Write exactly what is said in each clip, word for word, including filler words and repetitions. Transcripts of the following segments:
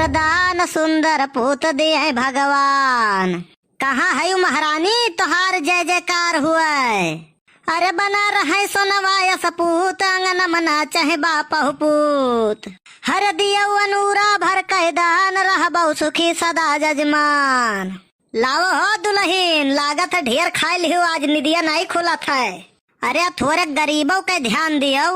दान सुंदर पूत दिए भगवान। कहाँ है महारानी तोहार जय जयकार हुए। अरे बना रहे सोनवा यस पूत, अंगन मना चाहे बापहु पूत। हर दियो अनूरा भर कह दान, रहबो सुखी सदा जजमान। लावो हो दुलहिन, लागत है ढेर खाए लिहो, आज निदिया नहीं खुलत है। अरे थोरे गरीबों के ध्यान दियो।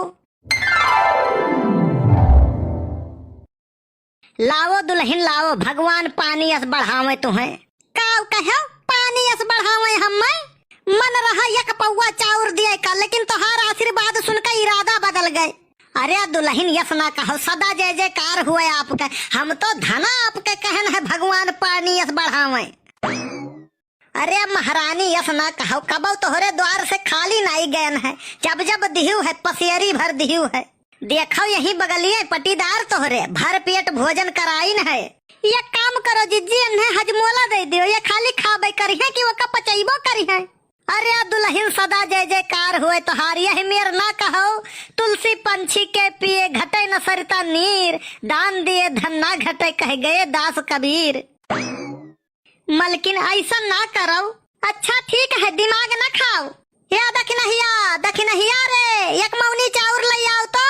लावो दुलहिन लावो, भगवान पानी अस बढ़ावे तुहें। काव कहो, पानी अस बढ़ावे हम्मे? मन रहा एक पौवा चाउर दिए का, लेकिन तोहार आशीर्वाद सुनकर इरादा बदल गए। अरे दुलहिन यस ना कहो, सदा जय जयकार हुए आपके। हम तो धना आपके कहन है, भगवान पानी अस बढ़ावे। अरे महारानी यस ना कहो, कबो तोहरे द्वार से खाली नाई गयन है, जब जब दिहू है पसियरी भर दिहू है। देखो यही बगलिए पटीदार तोहरे भर पेट भोजन कराइन है। एक काम करो जिज्जी, इन्हें हजमोला दे दियो, ये खाली खाबे करिहे कि ओका पचैबो करिहे। अरे दुलहिन सदा जय जयकार हुए तोहार, यह मेर ना कहो, तुलसी पंछी के पिए घटे न सरिता नीर, दान दिए धन ना घटे कह गए दास कबीर। मलकिन, ऐसा ना करौ। अच्छा, ठीक है, दिमाग न खाओ। या दखिनहिया, दखिनहिया रे, एक मौनी चाउर लइ आओ तो।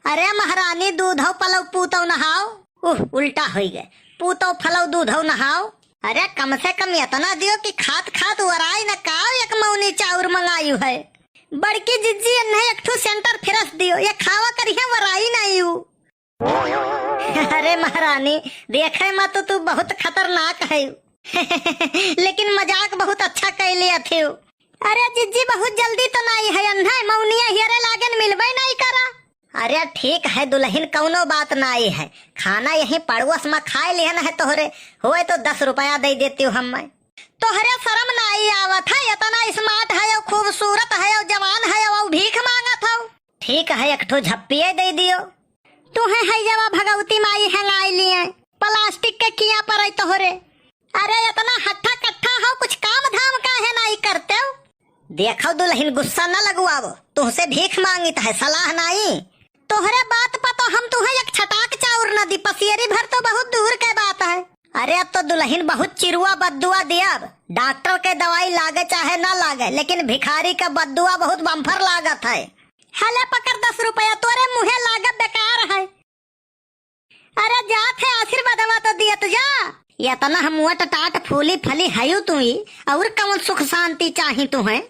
अरे महारानी, दूधौ पलौ पूतौ नहाओ। उह, उल्टा होइ गए। पूतौ फलौ दूधौ नहाओ। अरे कम से कम इतना दियो कि खात खात वराई न काओ, एक मौनी चाउर मंगायु है। बड़की जिज्जी, इन्हें एक ठो सेंटर फ्रेश दियो, ये खावा करिहे वराई नहीं यू। अरे महारानी, देखे मा तो तू बहुत खतरनाक है। लेकिन मजाक बहुत अच्छा कैले अथेउ। अरे जिज्जी, बहुत जल्दी तो नाई है, अन्हे मौनिया हियरे लागन मिलबे नाई करा। अरे ठीक है दुलहिन, कौनो बात नाई है, खाना यहीं पड़ोस मा खाए लिहन है तोहरे, होए तो दस रुपया दे देती हूँ हम मैं। तोहरे शर्म नाई आवत है, इतना smart है, खूबसूरत है, जवान है, और भीख मांगत हो। ठीक है, एक ठो झप्पिए दे दियो। तुहे हैजवा भगवती माई हेंगाई लिए, प्लास्टिक के किया पर है तोहरे। अरे इतना हट्ठा कट्ठा हो, कुछ काम धाम काहे नाई करते हो? देखो दुलहिन, गुस्सा न लगवाओ, तुहसे भीख मांगित है, सलाह नाई। तोहरे बात पर तो हम तुहे एक छटाक चाउर न दी, पसियरी भर तो बहुत दूर के बात है। अरे अब तो दुलहिन बहुत चिरुआ बद्दुआ दियब, डॉक्टर के दवाई लागे चाहे ना लागे, लेकिन भिखारी का बद्दुआ बहुत बम्फर लागत है। हले पकड़ दस रुपया, तोरे मुँहे लागब बेकार है। अरे जात है आशीर्वादवा तो दियत जा। इतना हम मोट टाट फूली फली हयू तुई, और कौन सुख शांति चाही तुहे?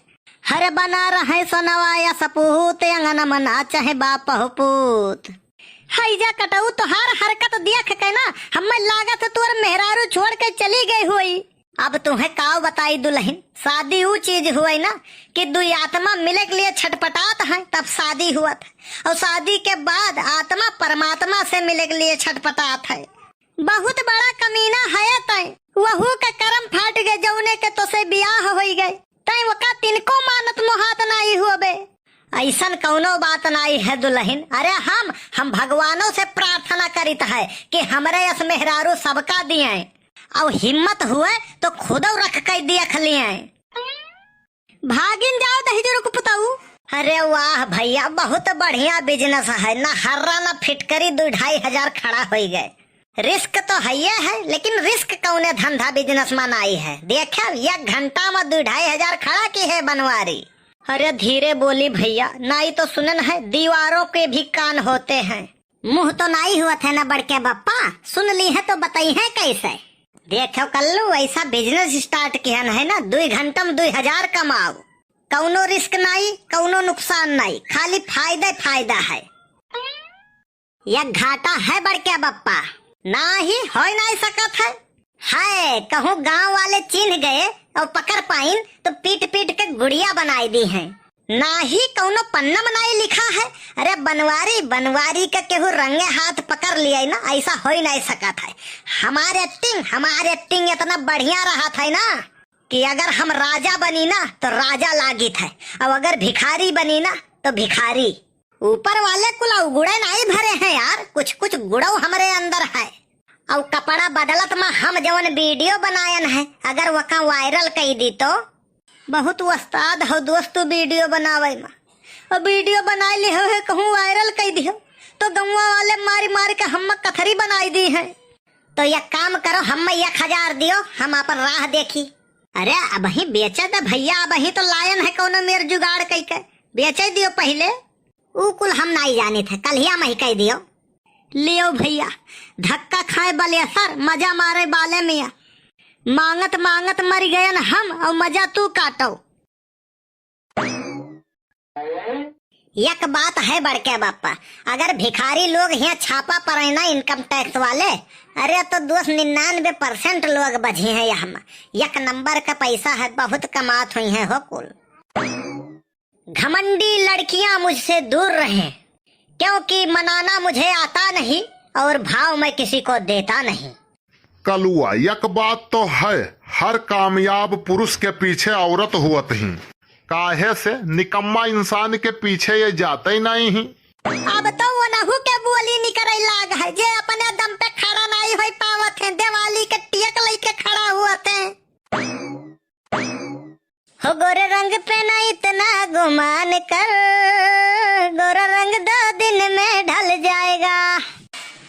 हरे बना रहे सोनवा यस पूत, अंगन मना चाहे बापहु पूत। हैजा कटऊ तोहार हरकत देख के ना, हमें लागत है तोर मेहरारू छोड़ के चली गई होई। अब तुहे काव बताई दुलहिन, शादी ऊ चीज हुए ना कि दुई आत्मा मिले के लिए छटपटात है, तब शादी हुआ था। और शादी के बाद आत्मा परमात्मा से मिले के लिए छटपटात है। बहुत बड़ा कमीना है तै, वहू के करम फाट गए, जौने के तोसे बियाह होई गए, तै वका तिनको मानत मोहात नाई होबे। ऐसन कौनो बात नाई है दुलहिन। अरे हम, हम भगवानों से प्रार्थना करित है कि हमरे यस मेहरारू सबका दिए, और हिम्मत हुए तो खुदौ रख के देख लिए। भागिन जाओ दहिजरू के पुतऊ। अरे वाह भैया, बहुत बढ़िया business है, ना हर्रा ना फिटकरी, दू ढाई हजार खड़ा होई गए। Risk तो हइये है, लेकिन risk कौने धंधा business मा नाई है। देखे, एक घंटा मा दू ढाई हजार खड़ा की है बनवारी। अरे धीरे बोली भैया, नाई तो सुनन है, दीवारों के भी कान होते हैं। मुँह तो नाई हुआ थे ना बड़के बप्पा, सुन ली है तो बताई है कैसे। देखो कल्लू, ऐसा business start किहन है ना, दुई घंटा में दुई हजार कमाओ, कौनो risk नाई, कौनो नुकसान नाई, खाली फायदा फायदा है। यह घाटा है बड़के बप्पा, ना ही होई नाई सकत है। है कहूँ गाँव वाले चिन्ह गए और पकड़ पाइन तो पीट पीट के गुड़िया बनाई दी हैं। ना ही कौनो पन्ना में नाई लिखा है। अरे बनवारी, बनवारी का केहू रंगे हाथ पकड़ लिया ना, ऐसा हो ही नहीं सकत है। हमार acting, हमार acting इतना बढ़िया रहत है ना कि अगर हम राजा बनी ना तो राजा लागित है, और अगर भिखारी बनी ना तो भिखारी। ऊपर वाले कुल अवगुणे नाई भरे हैं यार, कुछ कुछ गुणौ हमरे अंदर है। और कपड़ा बदलत मा हम जवन video बनायन है, अगर वका viral कई दी तो। बहुत उस्ताद हो दोस्त तू video बनावे मा। और video बनाई लिहो है, कहूँ viral कई दिहो तो गौवा वाले मारी मारी के हम कथरी बनाई दी है। तो एक काम करो, हम्मे एक हजार दियो, हम आपन राह देखी। अरे अबहीं बेचे दे भइया, अबहीं तो लायन है कउनो मेर जुगाड़ कइके, बेचे दियो पहिले। ऊ कुल हम नाई जानित है, कल्हिया मही कहि दियो। लियो भइया, धक्का खाए बलेसर, मजा मारे बाले मियाँ। माँगत माँगत मरि गयन हम, अउर मजा तू काटो। एक बात है बड़के बाप्पा, अगर भिखारी लोग हियाँ छापा परे ना income tax वाले, अरे तो दोस्त निन्यानवे percent लोग बझी हैं यहाँ। एक नंबर का पैसा है, बहुत कमात हुई हैं हो कुल। घमंडी लड़कियां मुझसे दूर रहें, क्योंकि मनाना मुझे आता नहीं और भाव मैं किसी को देता नहीं। कलुआ, एक बात तो है, हर कामयाब पुरुष के पीछे औरत होत ही, काहे से निकम्मा इंसान के पीछे ये जाते ही नहीं ही। अब तो ओनहू के बोली निकरे लाग है, जे अपने दम पे खड़ा नहीं होई पावत है, दिवाली के टेक लेके खड़ा हुआ थे। हो गोरे रंग पे ना इतना गुमान कर, गोरा रंग दो दिन में ढल जाएगा।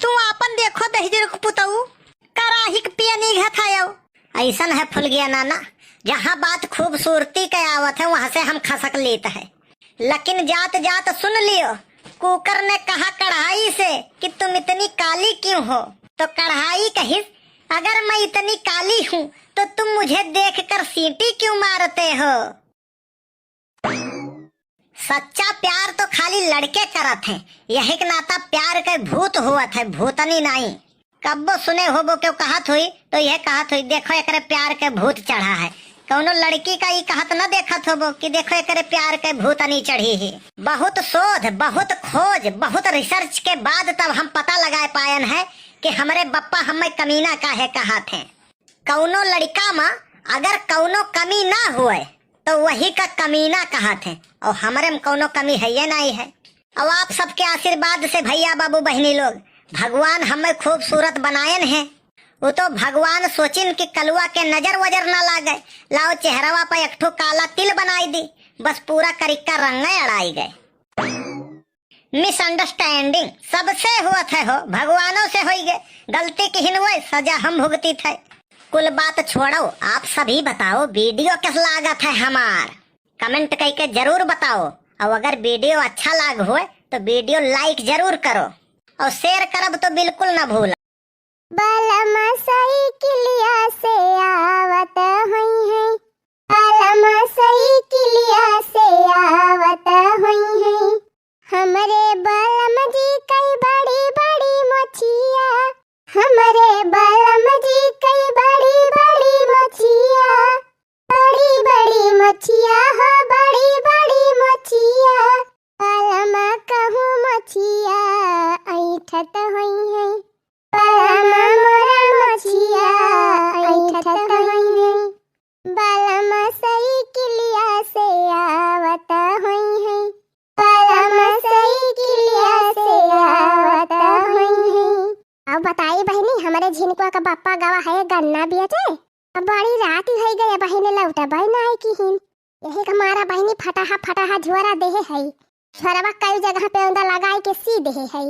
तू आपन देखो दहिजर को पुतऊ, कराही के पियनी घथायो। ऐसन है फुलगिया नाना, जहाँ बात खूबसूरती के आवत है, वहाँ से हम खसक लेत है। लेकिन जात जात सुन लियो, कुकर ने कहा कढ़ाई से कि तुम इतनी काली क्यों हो? तो कढ़ाई कहिस, अगर मैं इतनी काली हूँ तो तुम मुझे देखकर सीटी क्यों मारते हो? सच्चा प्यार तो खाली लड़के करत हैं, यही के नाता प्यार के भूत होत है, भूतनी नाई। कब्बो सुने होबो केहू कहत होई तो यह कहत होई, "देखो एकरे प्यार के भूत चढ़ा है।" कउनो लड़की का ई कहत न देखत होबो कि "देखो एकरे प्यार के भूतनी चढ़ी है।" बहुत शोध, बहुत खोज, बहुत research के बाद तब हम पता लगाए पायन है कि हमरे बप्पा हमें कमीना काहे कहत हैं। कउनो लड़का मा अगर कउनो कमी ना होए तो वही का कमीना कहत हैं, और हमरे में कउनो कमी है ये नहीं है। अब आप सबके आशीर्वाद से भइया बाबू बहिनी लोग, भगवान हमें खूबसूरत बनायन है। वो तो भगवान सोचिन कि कलुआ के नजर वजर ना लागे, लाओ चेहरवा पर एक ठो काला तिल बनाई दी, बस पूरा करिक्का रंगे अड़ाई गए। Misunderstanding सबसे होत है हो, भगवानों से होई गए, गलती किहिन हुए, सजा हम भुगतित है। कुल बात छोड़ो, आप सभी बताओ video कैस लागत है हमार, comment कइके जरूर बताओ। और अगर video अच्छा लाग होए तो video like जरूर करो और share करब तो बिल्कुल ना भूलो। बलम साइकिलिया से आवत होइहैं, बलम साइकिलिया से आवत होइहैं। हमरे बलम जी कई बड़ी बड़ी मोछिया, हमरे बलम जी कई बड़ी बड़ी मोछिया, बड़ी बड़ी मोछिया हो, बड़ी बड़ी मोछिया। बलम कहूँ मोछिया ऐंठत होइहैं, बलम मोरा मोछिया ऐंठत होइहैं। बलम साइकिलिया से आवत होइहैं, बलम साइकिलिया से आवत होइहैं। अब बताई बहिनी, हमरे झिनकुआ का बप्पा गवा है गन्ना बेचे। अब बड़ी रात होइ गई, बहिनी लौटबै नाहीं किहिन। यही का मारा बहिनी फटाहा फटाहा झोरा देहे है। झोरवा कई जगह पे औंदा लगाई के सी देहे है,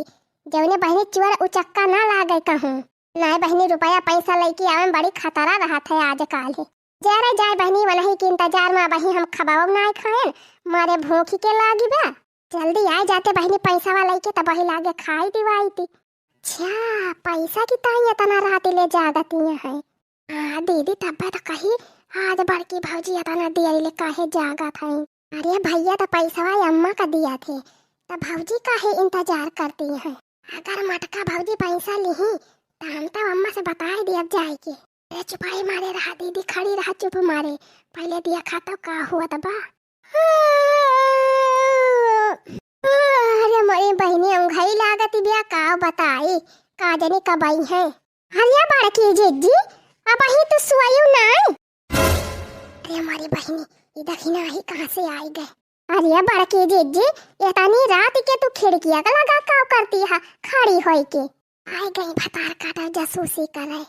जौने बहिनी चोर उचक्का ना लागे कहूँ। नाहीं बहिनी, रुपया पैसा लइके आवे में बड़ी खतरा रहत है आजकाल। जरे जाए बहिनी, वनही के इंतजार में अबही हम खबाओ नाहीं खाएन, मारे भूखी के लागी बा। जल्दी आए जाते बहिनी पैसा वाला लइके, तब वही लागे खाई दिवाई ती। अच्छा, पैसा की ताई इतना रात ले जागती है। हाँ दीदी, तब तो कही आज बड़की भौजी इतना देर ले काहे जागत है। अरे भैया तो पैसवा अम्मा का दिया थे, तो भौजी काहे इंतजार करती है। अगर मटका भौजी पैसा लिही तो हम तो अम्मा से बताए दिया जाए के। अरे चुपाई मारे रहा दीदी, खड़ी रहा चुप मारे, पहले देखा तो का हुआ बा। अरे मोरी बहिनी, अंघई लागत बिया, का बताई, का जनी कब आई है। अरे बड़की जिज्जी, अबही तू सोयू नाई? अरे मोरी बहिनी, ई दखिना ही कहाँ से आई गए? अरे बड़की जिज्जी, इतनी रात के तू खिड़किया का लगा का करती है खड़ी होई के? आई गई भतार काटा जासूसी करे।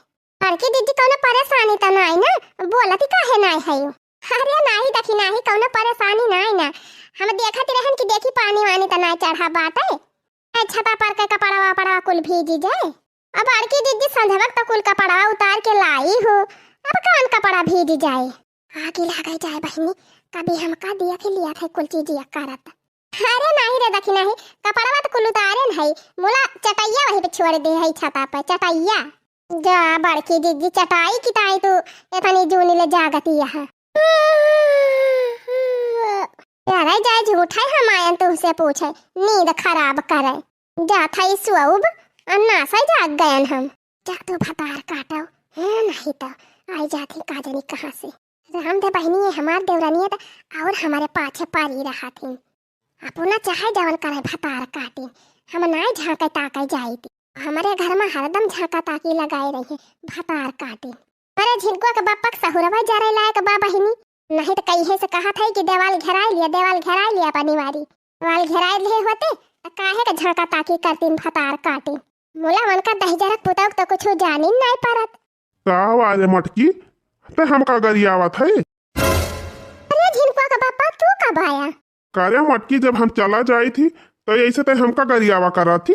बड़की जिज्जी, कौनो परेशानी तो नाई ना? बोलती काहे नाई है यू? अरे नाई दखिना ही, कौनो परेशानी नाई ना। हम देखत रहन कि देखी पानी वानी तो नाई चढ़ा बाटे। ए, छता पर के कपड़वा वपड़वा कुल भीजी जाए। अब बड़की जिज्जी संझवक तो कुल कपड़वा उतार के लाई हूँ, अब कौन कपड़ा भीज जाए? आगी लागे जाए बहिनी, कभी हमका दिया के लिया थे कुल चीजिया करत। अरे नाही रे दखिनाही, कपड़वा तो कुल उतारे न है, मुला चटैया वहीं पे छोड़ दे है छता पे, चटैया। जा बड़की जिज्जी चटाई की ताई तू इतनी जूनी ले जागती यहाँ। अरे जाए झूठा है हम आयन तुमसे पूछे, नींद खराब करे। जात है सुअब, अन्ना से जाग गयन हम। जा तू भतार काटो, है नहीं तो आई जाती का जानी कहाँ से। राम दे बहिनी, ये हमार देवरानी है तो और हमारे पाछे पारी रहा थी। अपना चाहे जवन करे भतार काटी, हम नाय झांके ताके जाई थी। हमारे घर में हरदम झांका ताकी लगाए रही है भतार काटी। अरे झिनकुआ के बापा के सहुरवा जरे लायक बा बहिनी, नहीं तो कहिए से कहा था कि देवाल घेराई लिया, देवाल घेराई लिया अपनी वारी। देवाल घेराई लिए होते तो काहे के झांका ताकी करतीन भतार काटी। मुला उनका दहिजरक पुतौक तो कुछ जानी नहीं परत। का आवाज है मटकी? ते हमका गरियावत है? अरे झिनकुआ का बापा, तू कब आया? का रे मटकी, जब हम चला जाई थी तो ऐसे ते हमका गरियावा करा थी?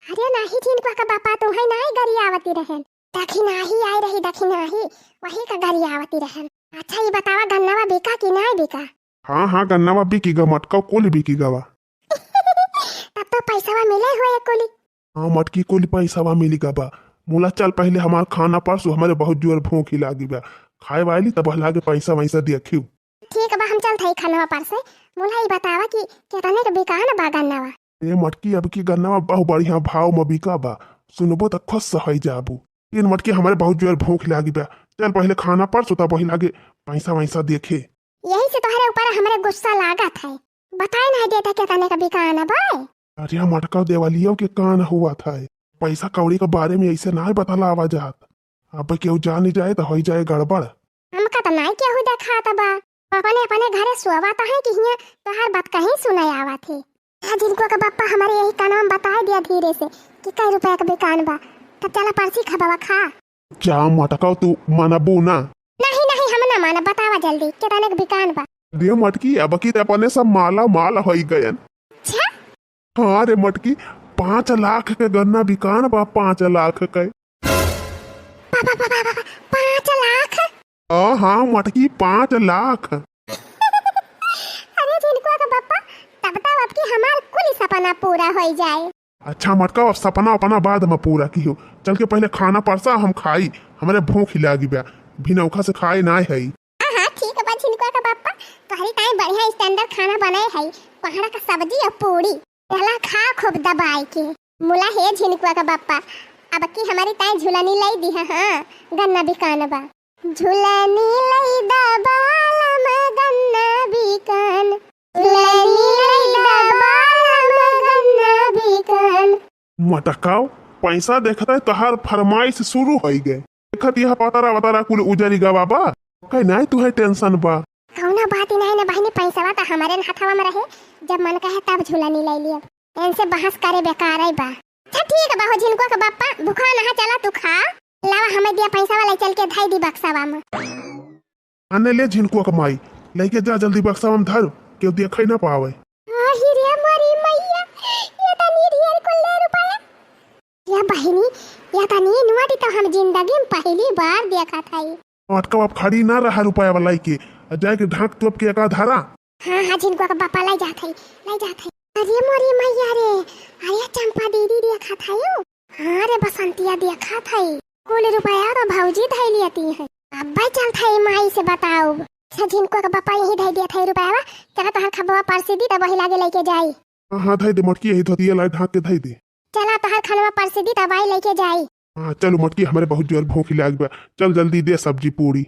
अरे नाही झिनकुआ का बापा, तू है नाही गरियावती रहन, दखिनाही आई रही दखिनाही, वही का गरियावती रहन। अच्छा ये बतावा गन्नावा बिका कि नाही बिका? हाँ हाँ गन्नावा बिकी गा मटका, कुल बिकी गवा। तब तो पैसावा मिले हुए कुली। हाँ मटकी, कुल पैसावा मिली गवा। मुला चल पहले हमार खाना परसु, हमारे बहुत जोर भूख ही लागी बा। खाए वाली तब लागे पैसा वैसा देखियो। ठीक बा, हम चलत हई खानवा परसे। मुला ई बतावा कि केतने के बिकान बा गन्नवा? ए मटकी, अब की गन्नवा बहुत बढ़िया भाव में बिका बा, सुनबो त खुश होइ जाबू। लेकिन मटकी, हमारे बहुत जोर भूख लागी बा, चल पहले खाना परसु तब वही लागे पैसा वैसा देखे। यही से तोहरे ऊपर हमरे गुस्सा लागत है, बताए नहीं देता केतने के बिकान बा। अरे मटका, देवालियों के कान हुआ था, पैसा कौड़ी के बारे में ऐसे ना बतलावा जात। अब केहू जानी जाए तो होई जाए गड़बड़। हमका तो नाई केहू देखात बा। अपने, अपने घरे सोवत है कि हियां तोहार बात कहीं सुने आवत है। आ झिनकुआ का बप्पा हमारे यही कानवा में बताए दिया धीरे से कि कई रुपया का बिकान बा। तब चला परसी खबवा खा। जा मटका, तू मानबू ना? नहीं, नहीं, हम ना मानब। बतावा जल्दी, केतने का बिकान बा? रे मटकी, अब की ते अपने सब माला माल होई गयन। अच्छा? हाँ रे मटकी, पाँच लाख के गन्ना बिकान बा, पाँच लाख के। पाँच लाख? हाँ, हाँ मटकी, पाँच लाख। अरे झिनकुआ के बप्पा, तब तो अब की हमार कुल सपना पूरा होई जाए। अच्छा मटका, अब सपना अपना बाद में पूरा किहो, चल के पहले खाना परसा, हम खाई, हमरे भूख लागी बा, भिनौखा से खाए नाय हई। हाँ, हाँ, ठीक बा झिनकुआ का बप्पा, तोहरी ताई बढ़िया standard खाना बनाए हई, कोहड़ा का सब्जी और पूरी। चला खा खूब दबाई के। मुला हे झिनकुआ का बप्पा, अब की हमारी ताई झुलनी लाई दी है, हाँ, गन्ना बिकान बा। झुलनी लाई दा बालम गन्ना बिकान, झुलनी लाई दा बालम गन्ना बिकान। मटकाओ, पैसा देखत है तोहार फरमाइश शुरू होई गए। देखत यह पतरा वतरा कुल उजरी गवा बा। कहे नाय तुहे tension बा। कौनो बात ही नाय ना बहिनी, पैसवा त हमारे न हथवा में रहे, जब मन कहे तब झुलनी ले लियो। इनसे बहस करे बेकार है बा। अच्छा ठीक बा हो झिनकुआ के बप्पा, भूखा नहा चला तू खा। लावा हमें दिया पैसवा ले चल के धई दी बक्सवा में। अने ले झिनकुआ के माई, लेके जा जल्दी बक्सवा में धर, केहू देखे ना पावे। आही रे मोरी मैया, ये तनी ढेर कुल्ले रुपया। या बहिनी, या तनी नोट तो हम जिंदगी में पहली बार देखत हई। मटका अब खड़ी ना रहा रुपया वाला के, आ जाए के ढाक तोप के एका धरा। हाँ, हाँ, झिनकुआ के बप्पा लाई जात हई, लाई जात हई। अरे मोरी मैया रे, अरे चंपा दीदी देखत हई। हाँ रे बसंतिया देखत हई, कुल रुपया तो भौजी धई लियती है। अब्बे चलत हई माई से बताउब। अच्छा झिनकुआ के बप्पा यही धई दियत हई रुपया, चला तोहर खबवा परसी दी तब वही लागे लेके जाई। हाँ, हाँ, धई दे मटकी, यही धोतिया लाई ढाक के धई दे। चला तोहर खनवा परसी दी तब आई लेके जाई। हाँ, चलो मटकी, हमरे बहुत जोर भूख लाग बा, चल जल्दी दे सब्जी पूरी।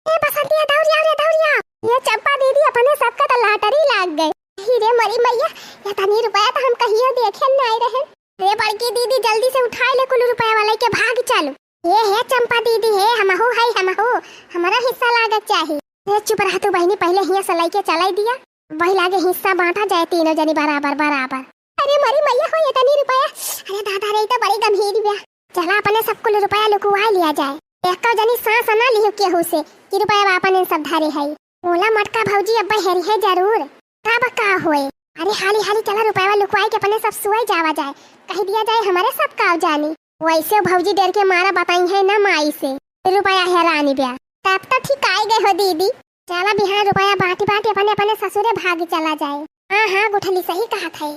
ए बसंतिया दौड़िया रे दौड़िया, ये चंपा दीदी अपने सबका तो lottery लाग गए। ही रे मरी मैया, ये तनी रुपया तो हम कहियो देखे नाय रहे। रे बड़की दीदी जल्दी से उठाई ले कुल रुपया वाले के भाग चल। ए हे चंपा दीदी हे, हमहू है हमहू, हमारा हिस्सा लागत चाही। ए चुप रह तू बहिनी, पहले हिया से लेके चलाई दिया, वही लागे हिस्सा बांटा जाए तीनों जनी बराबर बराबर। अरे मरी मैया हो, ये तनी रुपया। अरे दादा रे, ई तो बड़ी गंभीर बा। चला अपने सब कुल रुपया लुकवा लिया जाए। एको जनी सांस ना लियो केहू से कि रुपया अपन इन सब धारे है। मोला मटका भौजी अब हेरी है जरूर। तब का होए? अरे हाली हाली चला रुपया लुकवाई के अपने सब सुए जावा जाए। कह दिया जाए हमारे सब काव जानी। वैसे भौजी डेर के मारा बताई है ना माई से। रुपया हेरानी ब्या। तब तो ठीक आई गए हो दीदी। चला बिहान रुपया बांटी बांटी अपने अपने ससुरे भाग चला जाए। हाँ हाँ गुठली सही कहत है।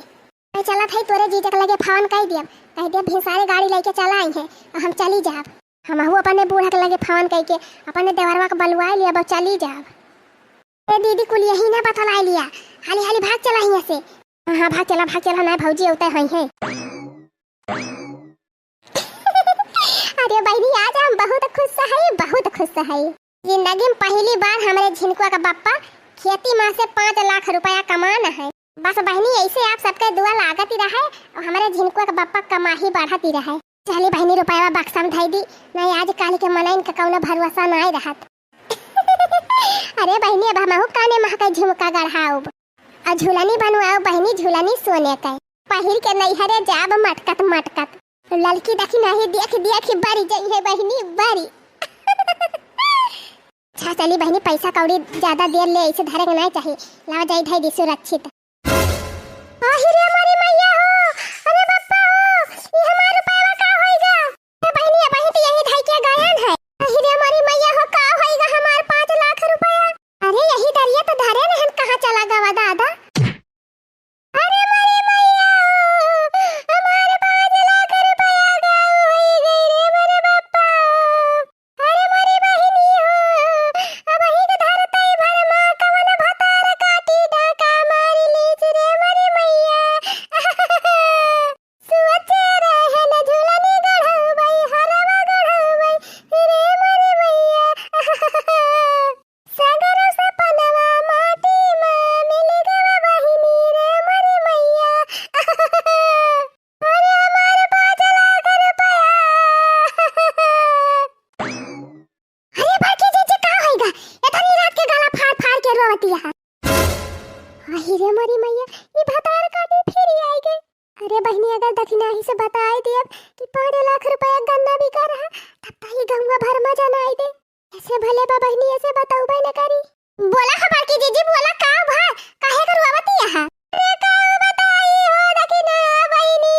मैं चलत है तोरे जीजा के लगे फोन कई दियब, कह दियब भिनसारे गाड़ी लेके चला आई है और हम चली जाब। हमहू अपने बूढ़ा के लगे फोन कई के अपने देवरवा के बलवाई लियब और चली जाब। ए दीदी कुल यही ना बतलाई लिया, हाली हाली भाग चला हियां से। हाँ हाँ भाग चला भाग चला ना भौजी अवते होई है। अरे बहिनी आज हम बहुत खुश है, बहुत खुश है। जिंदगी में पहली बार हमरे झिनकुआ का बप्पा खेती में से पाँच लाख रुपया कमान है। बस बहिनी ऐसे आप सबके दुआ लागत ही रहे और हमरे झिनकुआ का बप्पा कमाही बढ़त ही रहे। चली बहिनी रुपया बक्सा में धई दी, नहीं आज काल के मनइन का कौनो भरोसा नहीं रहत। अरे बहिनी अब हमहू काने महका झुमका गढ़ाउब। आ झुलनी बनवाओ बहिनी, झुलनी सोने के। पहिर के नैहरे जाब मटकत मटकत। ललकी देखी नहीं देख देख बरी जइहे बहिनी बरी। अच्छा चली बहिनी, पैसा कौड़ी ज्यादा देर ले ऐसे धरे के नहीं चाहिए। लावा जाई धई दी सुरक्षित। आहि रे मोरी मैया हो, अरे बप्पा हो, ई हमार रुपया का होइगा? ए बहिनी, अबही तो यही धई के गायन है। आहि रे मोरी मैया हो, का होइगा हमार पाँच लाख रुपया? अरे यही दरिया तो धरे रहन, कहाँ चला गवा दादा? अरे मोरी मैया हो, हमार पाँच लाख रुपया गायब होई गई रे मोरे बापा। अरे मोरी बहिनी हो, अबही के धरतई भर मा कवन भतार काटी डाका मारी लीच रे मोरी मैया। सोचे रहन झुलनी गढ़उबई, हरवा गढ़उबई, रे मोरी मैया। सगरो सपनवा माटी मा मिल गवा बहिनी, रे मोरी मैया। अरे हमार पाँच लाख रुपया। अरे बड़की जीजी, का होइगा? एतनी रात के गला फाड़ फाड़ के रोवतिया है। आही रे मोरी मैया, ई भतार काटी फिर आई गए। अरे बहिनी, अगर दखिनाही से बताई दियब कि पाँच लाख रुपया गन्ना बिका रहा, तब तो ई गौवा भर मा जनाई दे। ऐसे भले बा बहिनी, ऐसे बतौबे न करी। बोला हो बड़की जीजी, बोला का भा, काहे के रोवतिया है? अरे का बताई हो दखिना बहिनी।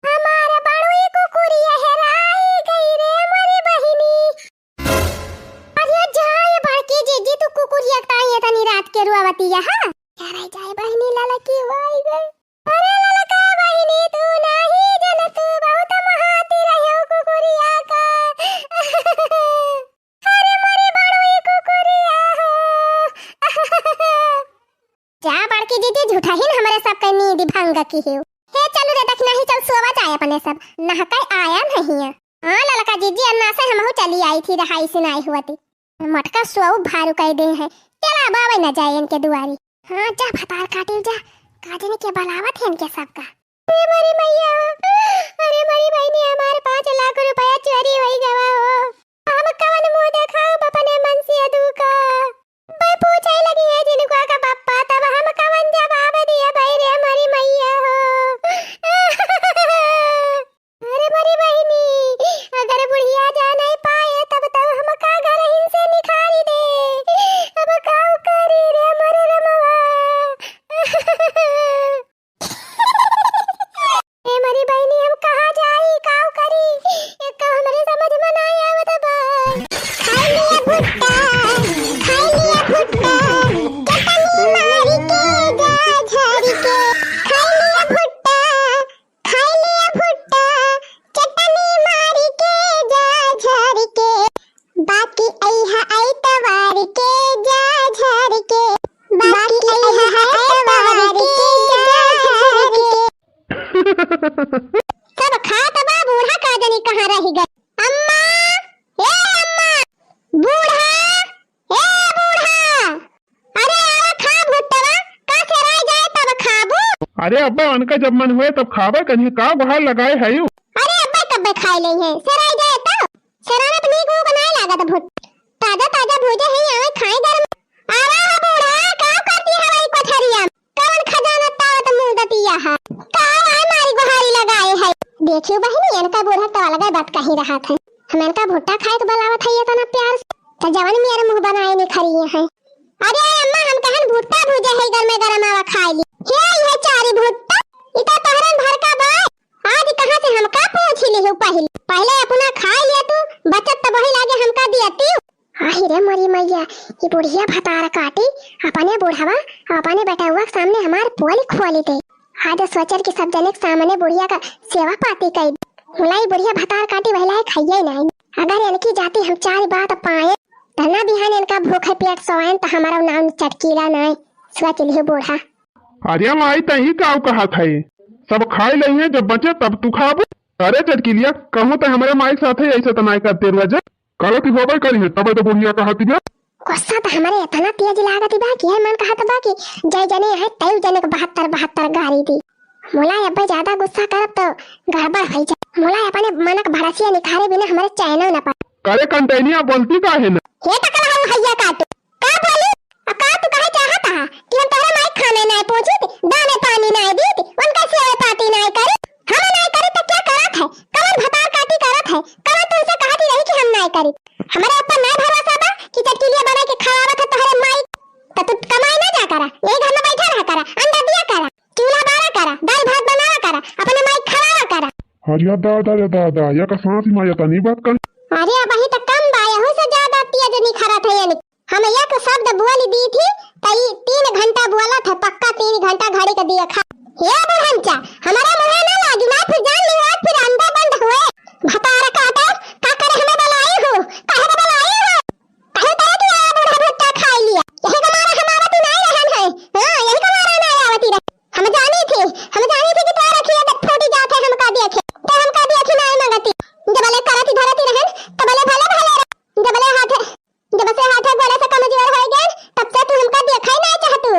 हमार बड़ुई कुकुरिया हेराई गई रे मोरी बहिनी। अरे जा ये बड़की जीजी, तू कुकुरिया ताई एतनी रात के रोवतिया है? हेराई जाए बहिनी, ललकी हो आई गई। अरे ललका बहिनी, तू नाही जनतू, बहुत महाती रह्यो कुकुरिया का। अरे मोरी बड़ुई कुकुरिया हो। जा बड़की जीजी, झूठहिन हमरे सबके नींद भंग किहेउ। हे चलू रे दखिनाही, चल सोवा जाए अपने सब, नहकाई आया नहीं है। हाँ ललका जीजी, अन्ना से हमहू चली आई थी, रहाई से नाई हुआ थी। मोटका सोऊ भारू कह दे है, चला बाबा न जाए इनके दुआरी। हाँ जा भतार काटिल जा, काजनी के बलावत है इनके सबका। अरे मोरी मैया, अरे मोरी बहिनी, हमार पाँच लाख रुपया चोरी होई गवा हो। हम कवन मुंह देखाउब अपने मनसेधू का? भाई पूछे लगी है जिनका का पप्पा, तब हम कवन जवाब दिया भाई रे मोरी मैया हो। अरे मोरी बहिनी, अगर बुढ़िया जा नहीं पाए तब तब हम का घर ही से निखारी दे। अब का करी रे मोरे रमवा। ए मोरी बहिनी, हम कहाँ जाई, काउ करी? एक तो हमरे समझ में ना आवत बा। खाई लिया भुट्टा, खाई लिया भुट्टा, चटनी मारी के जा झारी के। खाई लिया भुट्टा, खाई लिया भुट्टा, चटनी मारी के जा झारी के। बाकी अइहा अइतवार के जा झार के, बाकी अइहा अइतवार के जा झार के। सब खात बा, बूढ़ा का जनी कहाँ रहि गए। अम्मा, ए अम्मा, बूढ़ा, ए बूढ़ा, अरे आवा खा भुट्टवा, का सेराय जाए तब खाबू? अरे अब्बा, उनका जब मन होए तब खाबे कन्हे, का गुहार लगाए है यू? अरे अब्बा, कब्बे खाए ले है, सेराय जाए तब। सेराना तो नीक ऊक नाय लागत भुट। ताजा ताजा भूजे है, आवे खाए गरम। आवा हो बूढ़ा, का करती हवा ई कोठरिया? कवन खजाना तावत मुंह दतिया है? का आए मारी गुहारी लगाए है? देखियो बहिनी, इनका बूढ़ा तो अलगे बात कही रहत है। हम इनका भुट्टा खाए के बुलावत है इतना प्यार से, तो जवन मेरे मुंह बनाए ने खड़ी है। अरे अम्मा, हम कहन भुट्टा भूजे है, गरमे गरम आवा खाए ली। हे, ये चारी भुट्टा, इता तोहरन भर का बा। आज कहाँ से पहिले, पहिले अपना खाइ लिया तू, बचत त वही लागे हमका दिया तू। आही रे मोरी मैया, ई बुढ़िया भतार काटी, अपने बुढ़वा, अपने बेटउआ के सामने हमार पोल खोली दे। आज सोचल कि सब जने के सामने बुढ़िया का सेवा पाती कई। मुलाई बुढ़िया भतार काटी वहिला है खाइए नहीं। अगर इनकी जाति हम चार बात पाए, धन्ना बिहान इनका भूख है पेट सोएन त हमारा नाम चटकीला नहीं। सोच लियो बूढ़ा। अरे माई, तही काउ कहत है, सब खाइ लइहे, जब बचे तब तू खाबू। अरे चटकीलिया, कहूँ त हमरे माई के साथे ऐसे त नाय करते रुआ जा। गलती होबे करी है, तबे तो बुढ़िया कहती बा। गुस्सा त हमरे इतना तेज लागत बा कि है मन कहत बा कि जय जने है, तय जने के बहत्तर बहत्तर गारी दी। मुला अब्बे ज्यादा गुस्सा करब तो गड़बड़ होइ जाए। मुला अपने मनक भड़सिया निखारे बिना हमरे चैनो न पड़े। करे कंटैनिया बोलती काहे न? हे टकला हऊ हैया काटू। का बोली? अब का तू कहे चाहत हा कि हम तोहरे माई खाने नाय पहुंचित, दाने पानी नाय दीत, उनका सेवा पाती नाय करी? हम नाय करी त क्या करत है? कवन भतार काटी करत है? कवन तुमसे कहती रही कि हम नाय करी? हमरे ऊपर नाय भरोसा बा कि चटकीलिया बना के खवावत है तोहरे माई? त तू कमाए ना जा करा, यही घर में बैठा रहा करा, अंडा दिया करा, चूल्हा बारा करा, दाल भात बनावा करा, अपने माई खवावा करा। अरे दादा रे दादा, या का साँस माया तनी बात कर। अरे अबही त कम बा, यहू से ज्यादा तेज निखरत है यानी। हम एक शब्द बोल दी थी, त ई तीन घंटा बोलत है, पक्का तीन घंटा घड़ी के दिया खा। हे बुढ़नचा, हमारा मुँह ना लागी, ना फिर जान लियो, आज फिर अंडा बंद हुए। भतार काटे, का करे हमें बुलाई हो? काहे के बुलाई हो? काहे करे कि आ बूढ़ा भुट्टा खाई लिया? यही के मारे हमारा तू नाई रहन है। हाँ, यही के मारे नाई आवती रहे। हम जानी थी, हम जानी थी कि तोरा रखिए त फूटी जात है हमका देखे। तो हमका देखे नाई मंगती। जबले करती धरती रहन, तबले भले भले रह। जबले हाथे जब से हाथे गोड़े से कमजोर होइ गए, तब से तू हमका देखा ही नाई चाहतू।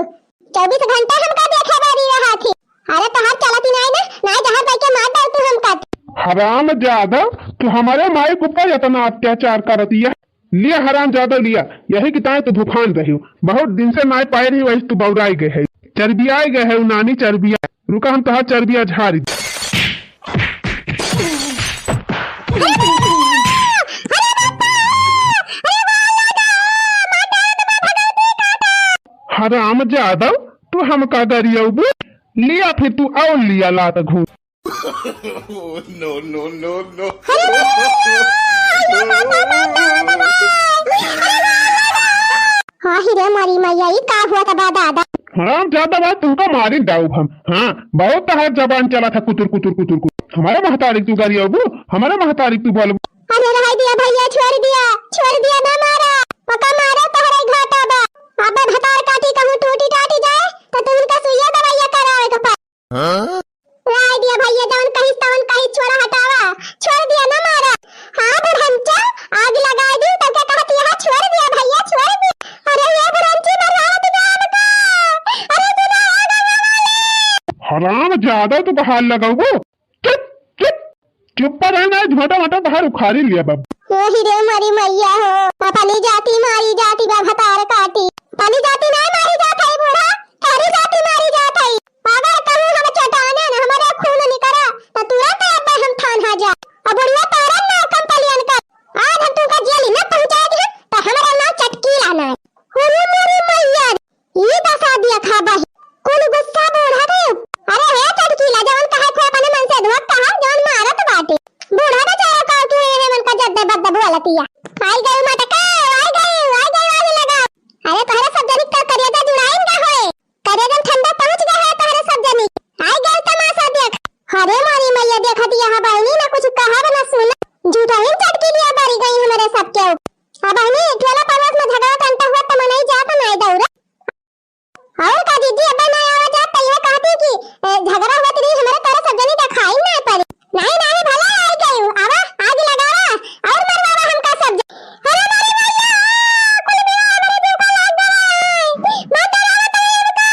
चउबीस घंटा हमका देखे बारी रहा थी। अरे तोहार चलत ही नाई ना, नाई जहाँ जाके मार डाल तू हमका। हराम जादव, तू हमारे माई के ऊपर इतना अत्याचार करत या। लिया हराम जादव लिया, यही की ताई तू भुखान रही हो। बहुत दिन से नाई पाए रही, वही तू बौराई गए है, चर्बियाई गए है, उ नानी चर्बिया। रुका हम तोहार चर्बिया झारी। हराम जादव, तू हमका गरियौबू? लिया फिर तू और लिया लात घूस। No, no, no, no। हाँ, ही रे मारी मैया, ई का हुआ था बा दादा? हराम जादव बा, तुमका मारी डाउब हम। हाँ, बहुत तहार जबान चला था कुतुर, कुतुर, कुतुर, कुतुर। हमारे महतारी तू गरियौबू, हमारे महतारी तू बोलबू। अरे रहाई दिया भैया, छोड़ दिया, छोड़ दिया, ना मारा। पका मारा तहरा घाटा बा। अब भतार काटी कहूँ टूटी टाटी जाए, तो तू उनका सुइया दवाइया करावे के पड़। हाँ? रहाई दिया भैया, जौन कहिस तौन कहिस, छोड़ा हटावा, छोड़ दिया ना मारा। हाँ बुढ़नचा, आग लगाई दी, तब क्या कहती है, छोड़ दिया भैया, छोड़ दिया। अरे ये बुढ़नची बर्बाद गाँव का। अरे तू ना आग लगा ले। हराम जादव, तू बहार लगाऊ। चुप, चुप, चुप पर रहना, झोटा मोटा बाहर उखाड़ी लिया बाबू। यही रे मरी मैया हो, अपनी जाति मारी जाति बा भतार काटी। अपनी जाति ना मारी जात है बूढ़ा, तारी जाति मारी जात है। अगर कहूँ हम चटाने न हमारा खून निकरा, तो तुरंत अब हम थान हा जा। अब बुढ़िया तारा नाव कंपलियन कर। आज हम तुमका जेल न पहुँचा दे, तो हमारा नाव चटकीला ना है। अरे मेरी मैया, ई दसा देखा बही, कुल गुस्सा बूढ़ा के। अरे हे चटकीला, जवन कहे को अपने मन से धोत कहा, जवन मारत बाटे। बूढ़ा बेचारा का के है, मन का जद्दे बद्दे बोलतिया। आई गई मटका, आई गई, आई गई, आई लगा। अरे तोहरे सब जनी का करेजा जुड़ाइन का होए। करेजा ठंडा पहुँच गया है तोहरे सब जनी। आई गई तमाशा देख। अरे मारी मैया, देखा दिया है बहनी, ना कुछ कहा ना सुना। जुड़ाइन चटकीलिया बारी गई हमारे सबके ऊपर। अब बहनी, टोला पड़ोस में झगड़ा टंटा हुआ त मनई जात नाई दौड़ा। और का दीदी, अब ना आवा जात त यह कहती कि, ए, झगड़ा हुआ त नहीं, हमारे तोरा सब जनी का खाई ना पड़ी। नहीं, नहीं, भला आई गई, आवा, आग लगावा, और मरवावा हमका सब जन। अरे मारी मैया, कुल मिला हमारे जीव का लाग गए। मत डरावा तो इनका।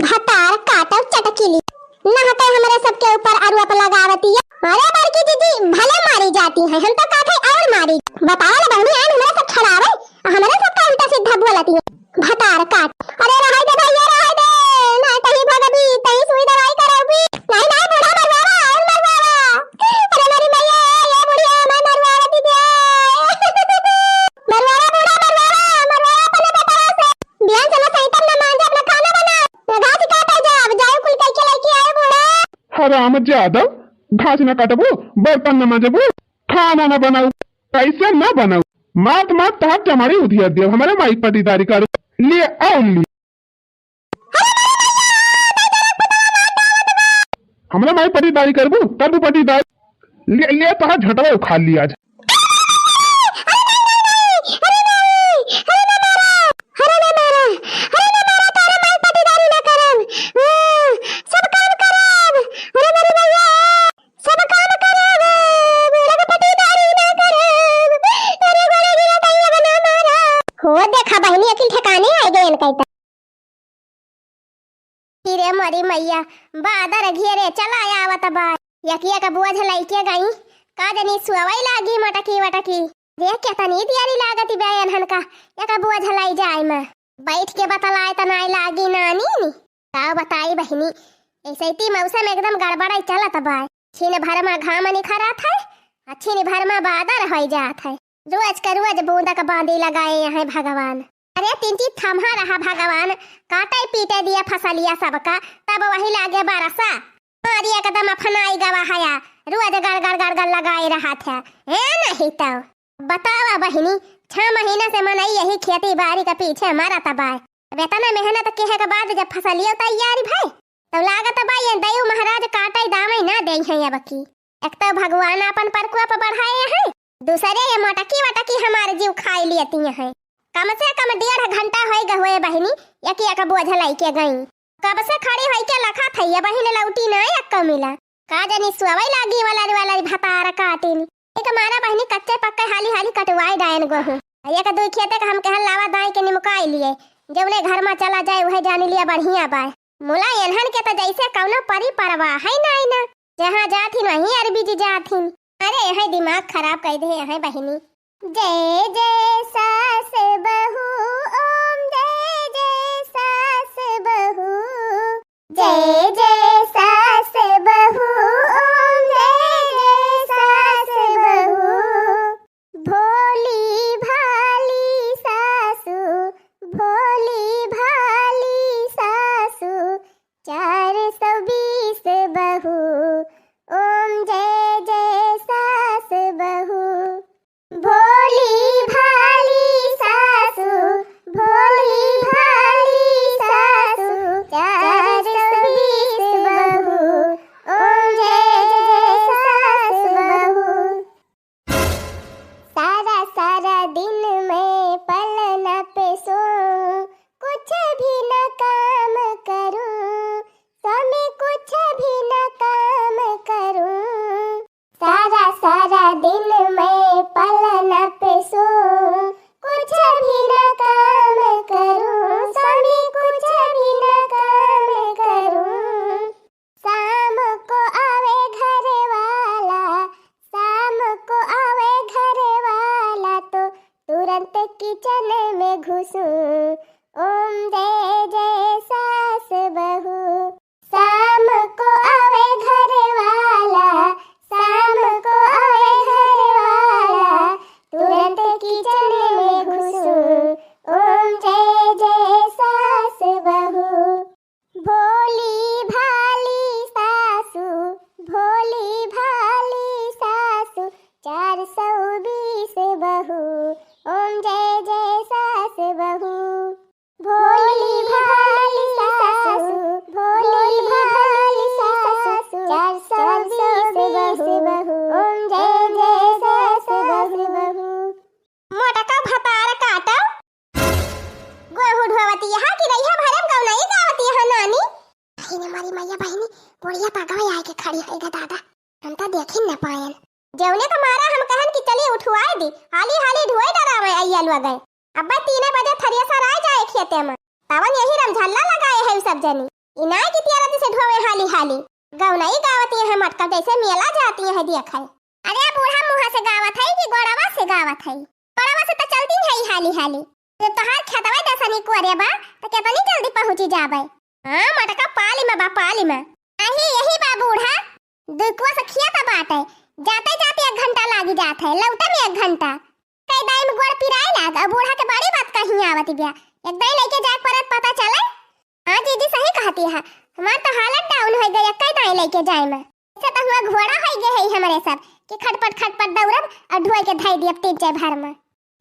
भतार काटो चटकीली। ना हटे हमरे सबके ऊपर आरोप लगावतिया। अरे बड़की दीदी, भले मारी जाती है, हम तो कहते और मारी। बताओ ना बहनी, आन हमरे सब छड़ावे, हमरे सब का उल्टा सीधा बोलती है। भतार काट। अरे रहाई दे भैया, रहाई दे, ना कहीं भगबी, कहीं सुई दवाई करबी। नहीं, नहीं, बूढ़ा मरवावा, और मरवावा। अरे मेरी मैया, ये बुढ़िया मैं मरवावा दीदी। मरवावा बूढ़ा, मरवावा, मरवावा अपने बेटा से। बिहान से ना सही तब ना मान जा, अपना खाना बना। ना घास काटे जा, अब जाओ कुल करके लेके आए बूढ़ा। हराम जादव, घास न काटबू, बर्तन न माजबू, खाना न बनाऊ, कैसे न बनाऊ? मात मात तहार चमारी उधिया देव, हमरे माई पटीदारी कर लिए। आओ लिए। हमरा माई पटीदारी करबू, करबू पटीदारी। ले, ले तोहार झटवा उखाड़ ली आज। हो देखा बहिनी, अकिल ठिकाने आइ गए इनका। कि रे मोरी मैया, बादर घेरे चला आवत बा। यकिया का बोझ लइके गई, का जनी सुअवई लागी मटकी वटकी। देख के तनी दियारी लागत बा एनहन का, यका बोझ लई जाए में। बैठ के बतलाए त नाई लागी नानी नी। का बताई बहिनी, ऐसे ती मौसम एकदम गड़बड़ाई चलत बा। छिन भर में घाम निखरत है, आ छिन भर में बादर होइ जात है। रोज का रोज बूंदा का बांदी लगाए हैं भगवान। अरे तिनची थम्हा रहा भगवान, काटे पीटे दिया फसलिया सबका, तब वही लागे बरसा। मारी एकदम अफनाई गवा हया, रोज गड़ गड़ गड़ गड़ लगाए रहा था। ए नहीं तो बतावा बहिनी, छह महीना से मनई यही खेती बारी के पीछे मरत बा। अब इतना मेहनत किहे के बाद जब फसलियो तैयार भई, तब लागत बा ये दइयो महाराज काटे दावे ना दे हैं अब की। एक तो भगवान अपन प्रकोप बढ़ाए हैं, दूसरे ये मटकी वटकी हमारे जीव खाई लेती हैं। कम से कम डेढ़ घंटा होई गए हुए बहिनी, एक एक बोझ लइके गई। कब से खड़ी होई के लखा थई, ये बहिन लौटी ना एक मिला। का जनी सुअवई लागी वाला वाला भतार काटिन। एक मारा बहिनी कच्चे पक्के हाली हाली कटवाई डायन गोहूं। एक दुई खेते का हम कहल लावा दाई के निमुकाई लिए, जौने घर में चला जाए वह जानी लिया बढ़िया बाय। मुला एनहन के तो जैसे कौनो परी परवाह है ना, ना। जहाँ जाथिन वहीं अरबी जी जाथिन। अरे यही दिमाग खराब कर दे यही बहिनी। जय जय सास बहू, ओम जय जय सास बहू। जय जय सास बहू, ओम जय जय सास बहू। भोली भाली सासू, भोली भाली सासू, चार सौ बीस बहू, ओम जय जय सास बहू। भोली भाली सासू, भोली भाली सासू, चार सौ बीस बहू, ओम जय जय सास बहू। सारा सारा दिन मैं पलना पे सोऊं, कुछ भी न काम करूं, स्वामी कुछ भी न काम करूं। सारा सारा दिन मैं पलना पे सोऊं, कुछ भी न काम करूं, स्वामी कुछ भी न काम करूं। शाम को आवे घर वाला, शाम को आवे घर वाला तो तुरंत किचन में घुसूं। ओम जय जय सास बहू। शाम को आवे घर वाला, शाम को आवे घर वाला, तुरंत किचन में घुसूं। ओम जय जय सास बहू। भोली भाली सासू, भोली भाली सासू, चार सौ बीस बहू, ओम जय जय सास बहू। भोली भाली सासू, भोली भाली सासू, चार सौ बीस बहू, ओम जय जय सास बहू। मोटका भतार काटो। गोहूँ ढोवती यहाँ कि रहिया भरे में गौनई गावती यहाँ नानी। बहिनी, मारी मैया बहिनी, बुढ़िया पगवे आए के खड़ी है गा दादा। हम तो देखी न पायन। जौने का मारा हम कहन कि चली उठवाए दी, हाली हाली ढोए डरावे अइया लोग गए। अब्बा तीने बजे थरिया सराय जाए खेते में। तवन यही रमझल्ला लगाए है सब जनी। इनाय की तियारती से ढोवे हाली हाली। गौनई गावती है मटका जैसे मेला जाती है देखे। अरे बूढ़ा मुँह से गावत है कि गोड़वा से गावत है? गोड़वा से तो चलती है हाली हाली। जब तोहार खेतवा दसनी कोरे बा, तो केतनी जल्दी पहुँची जाबे। हाँ, मटका पाली में बा, पाली में। अही, यही बा बूढ़ा। दुकुआ से खिया तो बाटे, जाते जाते एक घंटा लागी जात है, लौटे में एक घंटा। कई दाई में गोड़ पिराए लाग, अब बूढ़ा के बड़ी बात कहीं आवत बिया। एक दाई लेके जाए परत पता चले। हाँ जीजी, सही कहती है, हमार तो हालत down हो गई, कई दाई लेके जाए में। से तो हुआ घोड़ा होइ गए है हमरे सब कि खटपट खटपट दौड़ब और ढोए के धई दियब तीन चार भर में।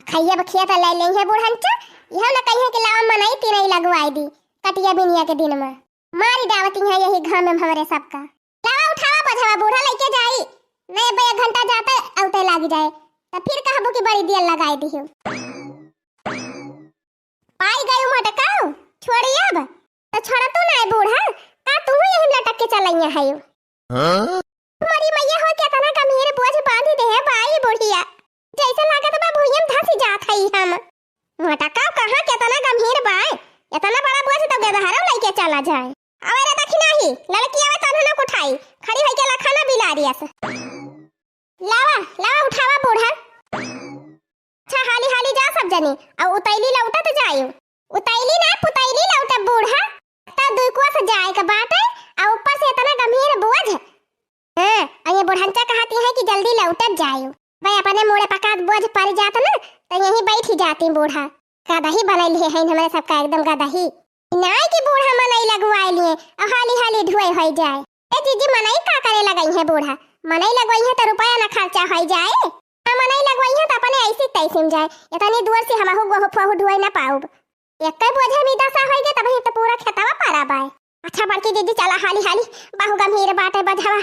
खइयब खेत ले लेइहैं बुढ़ंचा, इहो न कहिहैं कि लावा मनई तिनई लगवाई दी कटिया बिनिया के दिन में। मारी डावती है यही घाम में हमरे सबका। लावा उठावा बोझवा, बूढ़ा लइके जाई। नहीं अब्बे एक घंटा जाते औते लाग जाए, तो फिर कहबू कि बड़ी देर लगाई दिहू। पाई गई मटकाऊ, छोड़ी अब। तो छोड़ा तू ना बूढ़ा, का तू यही लटक के चलइया है? हाँ? मरी मैया हो, केतना गंभीर बोझ बांधी दे है बाई बुढ़िया। जैसे लागत बा भुइयम धसी जात हई हम। मोटका कहाँ केतना गंभीर बा, एतना बड़ा बोझ तो गदहरो लइके चला जाए। अबे रे दखिना ही, ललकी आवे तन्हनो कुठाई, खड़ी होई के लखना बिलारियस। लावा, लावा उठावा बूढ़ा। अच्छा हाली हाली जा सब जनी, और उतैली लौटत जायु। उतैली ना पुतैली लौटत बूढ़ा, तो दुई कोस जाए के बाटे, और ऊपर से एतना गंभीर बोझ। हाँ, और ये बुढ़ंचा कहती है कि जल्दी लौटत जायु। भाई अपने मुड़े पकात बोझ पड़ जात ना, तो यहीं बैठ ही जाती बूढ़ा। गदही बनैली है हमरे सबका एकदम गदही। नाई कि बूढ़ा मनई लगवाए लिए, और हाली हाली ढुए होई जाए। ए जीजी, मनई का करे लगई है बूढ़ा? मनई लगवाई है तो रुपया ना खर्चा होई जाए। आ मनई लगवाई है तो अपने ऐसी तैसी में जाए। इतनी दूर से हमहू गोहू फोहू ढुए ना पाउब। एक बोझा में दसा होई गए तब तो पूरा खेतवा पारा बाए। अच्छा बड़की जीजी चला हाली हाली, बहु गंभीर बाटे बझवा।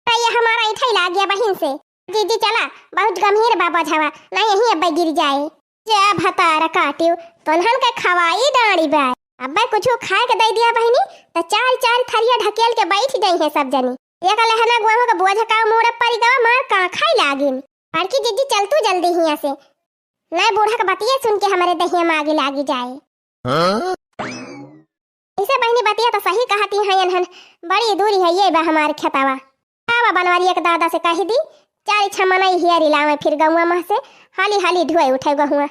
तो ये हमारा इठई लाग गया बहिन से। जीजी चला, बहुत गंभीर बा बझवा, ना यहीं अब्बे गिर जाए। जे भतार काटियो, तोन्हन के खवाई डाँड़ी बा। अब्बे कुछू खाए के दे दिया बहिनी, त चार चार थरिया ढकेल के बैठ गई है सब जनी। एक लहना गोहूं के बोझ का मुड़े पड़ी गवा, मार का खाई लागिन। बड़की जीजी चल तू जल्दी हियां से, ना बूढ़ा के बतिये सुन के हमरे दहिया में आगी लागी जाए। हाँ? ऐसे बहिनी बतिया तो सही कहती हैं इन्हन, बड़ी दूरी है ये बा हमार खेतवा। आवा बनवारी एक दादा से कह दी, चार छह मनई हियारी लावे फिर गौवा मह से, हाली हाली ढुए उठे गहुआ।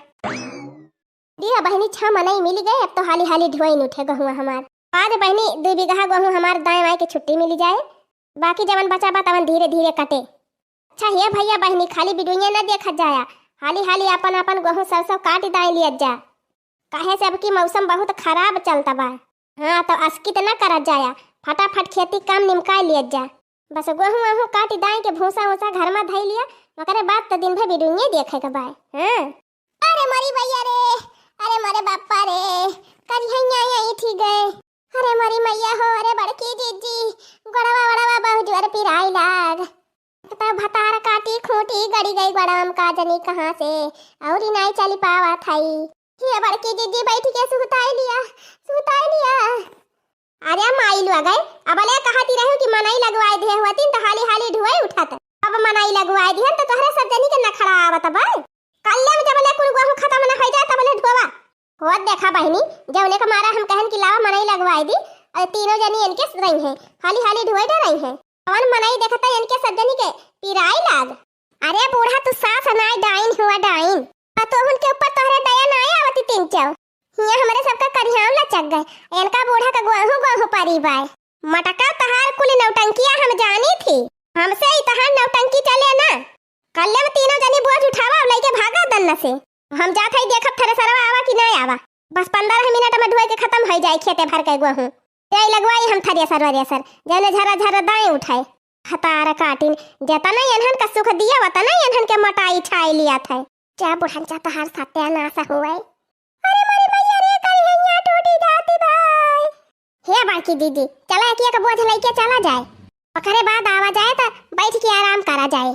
दिया बहिनी छह मनई मिल गए, अब तो हाली हाली ढुए उठे गहुआ हमार। आज बहिनी दू बीघा गहूँ हमार दाएं बाएं के छुट्टी मिली जाए, बाकी जवन बचा बा तवन धीरे धीरे कटे। अच्छा हे भैया बहिनी खाली बिडुइया न देखत जाया, हाली हाली आपन आपन गहूँ सरसों काट दाएं लियत जा। काहे से अब की मौसम बहुत खराब चलता बा। हाँ, तो अस्कित न करत जाया, फटाफट खेती काम निमकाय लियत जा। बस गोहूँ वहूँ काटि दाई के भूसा ऊसा घर मा धई लिया, ओकरे बाद तो दिन भर बिडुइये देखे के बाय। हाँ। अरे मोरी भैया रे, अरे मोरे बापा रे, करिहैया यही ठीक है। अरे मोरी मैया हो, अरे बड़की जीजी, गोड़वा वड़वा बहुत जोर पिराई लाग। तो भतार काटी खूंटी गड़ी गई गोड़वा में का जनी कहाँ से, और ही नाई चली पावा थाई। ये बड़की जीजी बैठ के सुताई लिया, सुताई लिया। अरे माई लोग, अबले कहती रहू कि मनई लगवाए दिहे होतिन त हाली हाली ढुए उठत। अब मनई लगवाए दिहन त तोहरे सब जनी के नखड़ा आवत बा। कल्ले में जबले कुल गोहूं खत्म न होई जाए तबले ढोवा। होत देखा बहिनी, जौने के मारा हम कहन कि लावा मनई लगवाए दी, और तीनों जनी इनके रही हैं, हाली हाली ढुए डरई हैं। कवन मनई देखता इनके सब जनी के पिराई लाग। अरे बूढ़ा, तू सास नाय, डाइन हुआ, डाइन। पतोहुन के ऊपर तोहरे दया नाय आवती तीन चौ। हियां हमरे सबका करिहाव लचक गए। इनका बूढ़ा का गोहू गोहू परी बाय। मटका तहार कुल नौटंकिया हम जानी थी। हमसे ही तहार नौटंकी चले ना। कल्ले में तीनों जनी बोझ उठावा और लइके भागा दन्न से। हम जात हई देखब थ्रेसरवा आवा कि ना आवा। बस पन्द्रह मिनट में ढोए के खत्म होई जाए खेते भर के गोहू। जाई लगवाई हम थ्रेसर वरेसर, जौने झरा झरा दाई उठाए। हतार काटिन, जतना एन्हन का सुख दिया, वतना एन्हन के मोटाई छाई लिया था। जा बुढ़न जा, तोहार सत्यानाश हुए। अरे मोरी मैया रे, करिहैया टूटी जाती बाय। हे बड़की दीदी, चला एक एक बोझ लइके चला जाए। ओकरे बाद आवा जाए त बैठ के आराम करा जाए।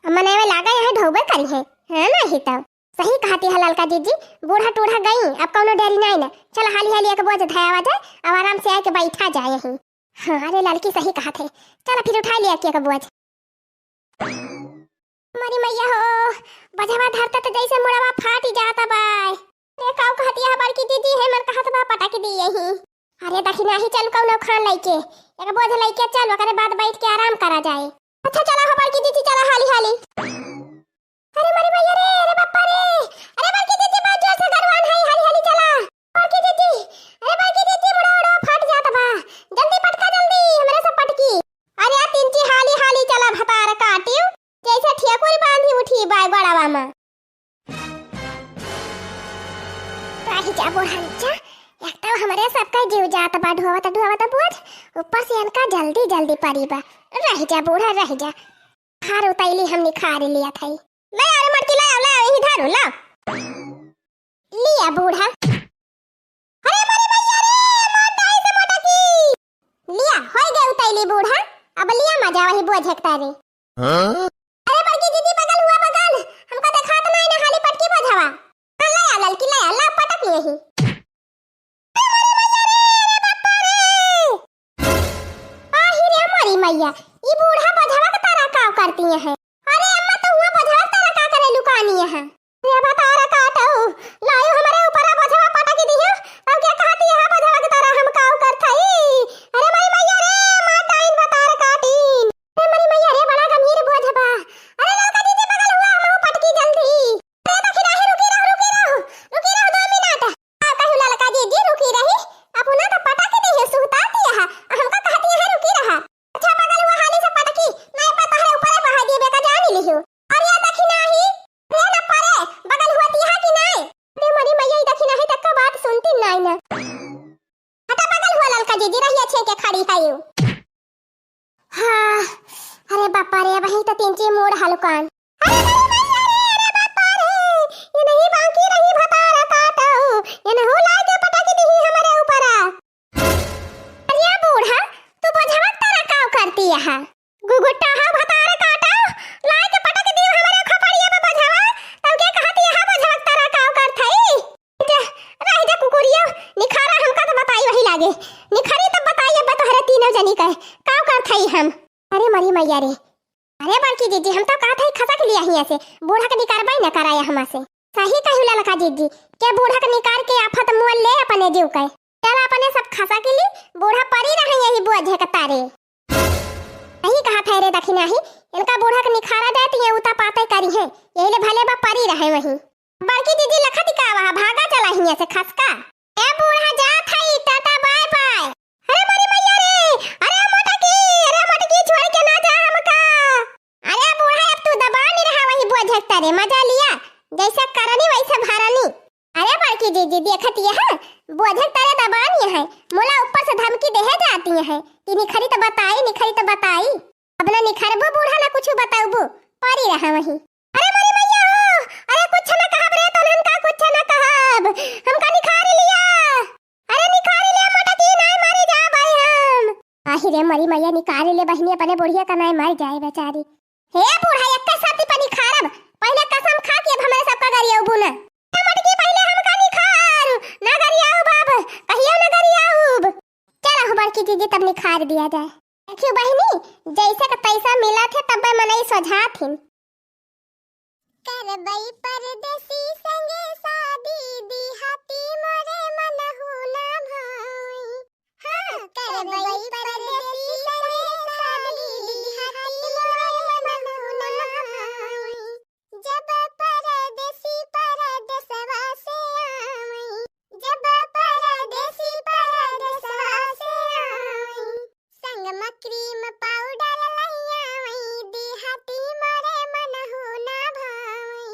अब मनई लागा यहाँ ढोबे करी है, है ना ही तब। सही कहती है ललका जीजी, बूढ़ा टूढ़ा गई, अब कौनो डेरी नाई ना। चल हाली हाली एक बोझ धयावा जाए, अब आराम से आके बैठा जाए यहीं। हाँ, अरे ललकी सही कहत है, चल फिर उठा लिया के एक बोझ। मरी मैया हो, बझवा धरता त जैसे मुड़वा फाटी जाता बाय। अरे काऊ कहती है बड़की दीदी, है मन कहत बा पटक दी यहीं। अरे दखिना ही चल कौनो खान लइके, एक बोझ लइके चल, ओकरे बाद बैठ के आराम करा जाए। अच्छा चला हो बड़की दीदी, चला हाली हाली। अरे मरी मैया रे, अरे बापा रे, अरे बड़की दीदी बहुत जोर से गरवान है, हाली हाली चला। बड़की दीदी, अरे बड़की दीदी, मुड़ा उड़ा फाट जात बा, जल्दी पटका जल्दी, हमरे सब पटकी। अरे आ तिनची हाली हाली चला भतार काटियो, जैसे ठेकुर बांधी उठी बाय बड़ावा मा। राही जा बुढ़ंचा, एक तो हमरे सबका जीव जात बा ढोवत ढोवत बोझ, ऊपर से इनका जल्दी जल्दी परी बा। रह जा बूढ़ा, रह जा। खार उतैली हम निखार लिया था। ले अरे मटकी, ले, ले, यही धरू, ले। लिया बूढ़ा। अरे मरी मैया रे, मार डाई से मटकी। लिया, होई गए उतैली बूढ़ा। अब लिया मजा वही बोझे के तारे। हाँ? अरे बड़की दीदी, बगल हुआ बगल, हमका देखात नाई ना, हाली पटकी बोझवा। हाँ, ले आ ललकी, ले आ, ला पटक यही। अरे मरी मैया रे, अरे बाप रे। आही रे मरी मैया, ई बूढ़ा बोझवा के तारा काव करती है। अरे अम्मा, तो हुआ बोझवा के तारा का करे लुकानी है? रे भतार काटऊ, लायो हमरे ऊपर बोझवा पटक दियो। अब क्या कहती है बोझवा के तारा हम काव करत हई? अरे मरी मैया रे, मार डाइन भतार काटीन। अरे मरी मैया रे, बड़ा गंभीर बोझ बा। अरे ललका दीदी, बगल हुआ, हमहू पटकी जल्दी। अरे दखिनाही, रुकी रहो, रुकी रहो, रुकी रहो दो मिनट। आ, कहू ललका दीदी, रुकी रही, अपना तो पटक दी है, सुहता दिया है, हमका कहती है रुकी रहा। अच्छा बगल हुआ, हाली से पटकी, नहीं पता है ऊपरे बहा दिए बेका जान लिहू। अरे दखिनाही, रे न परे, बगल हुआ दिया कि नहीं? अरे मरी मैया, ई दखिनाही तक का बात सुनती नहीं ना। हटा बगल हुआ ललका दीदी, रहिया छे के खड़ी है यू। हाँ, अरे बापा रे, अब ही तो तीन ची मोड़ हलकान। अरे मरी मैया रे, अरे बापा रे, ये नहीं बाकी रही भतार काटऊ, ये नहीं लाके पटक दी हमरे ऊपर। अरे बूढ़ा, तू बोझवा के तारा काव करती यहाँ? गुगुट्टा हा भतार काटऊ, लाके पटक दियो हमरे खपड़िया पे बोझवा, तब के कहती यहाँ बोझवा के तारा काव करत हई? जा, रह जा कुकुरिया, निखारा हमका तो बताई वही लागे। निखारी तब बताई अब तोहरे तीनों जनी का, काव करत हई हम। अरे मरी मैया रे। अरे बड़की जीजी, हम तो कहत हई खसक लिया हियाँ से, बूढ़ा के निकारबई न कराया हमा से। सही कहू ललका जीजी, के बूढ़ा के निकार के आफत मोल ले अपने जीव के। चल अपने सब खसक ली, बूढ़ा परी रहे यही बोझे के तारे। यही कहत है रे दखिनाही, इनका बूढ़ा के निखारा जाती है, उता पाते करी है, यही ले भले बा परी रहे वहीं। बड़की दीदी लखत का वहाँ भागा चला हियाँ से खसका। ए बूढ़ा जात हई, टाटा बाय बाय। अरे मोरी मैया रे, अरे मोटकी, अरे मोटकी छोड़ के ना जा हमका। अरे बूढ़ा अब तू दबानी रहा वही बोझक तरे, मजा लिया, जैसे करनी वैसे भरनी। अरे बड़की जीजी देखत ये है, बोझक तरे दबानी है, मोला ऊपर से धमकी देहे जाती है कि निखरी तो बताई, निखरी तो बताई। अब ना निखरबू बूढ़ा ना कुछ बतौबू, परी रहा वहीं। अरे मोरी मैया हो, अरे कुछ ना कहब रे, तोहन का कुछ ना कहब, हमका निखार लिया। अरे निखार ले मोटकी, नाय मारी जा भाई हम। आही रे मोरी मैया, निखार ले बहिनी अपने बुढ़िया का, नाय मारी जाए बेचारी। हे बूढ़ा, एक साथी पर निखारब, पहले कसम खा के अब हमारे सबका गरियाऊ बुना। ए मोटकी पहले हमका निखार, ना गरियाऊ बाब, कहियो ना गरियाऊ। चला हो बड़की जीजी तब निखार दिया जाए। देखियो बहिनी, जैसे का तैसा मिला थे तब मनई सोझा थिन। करबई परदेसी संगे शादी, दिहाती मोरे मनहु ना भाई। हाँ, करबई परदेसी संगे शादी, दिहाती मोरे मनहु ना भाई। जब परदेसी परदेसवा से आवई, जब परदेसी परदेसवा से आवई, संग म cream powder लइया आवई, दिहाती मोरे मनहु ना भावई।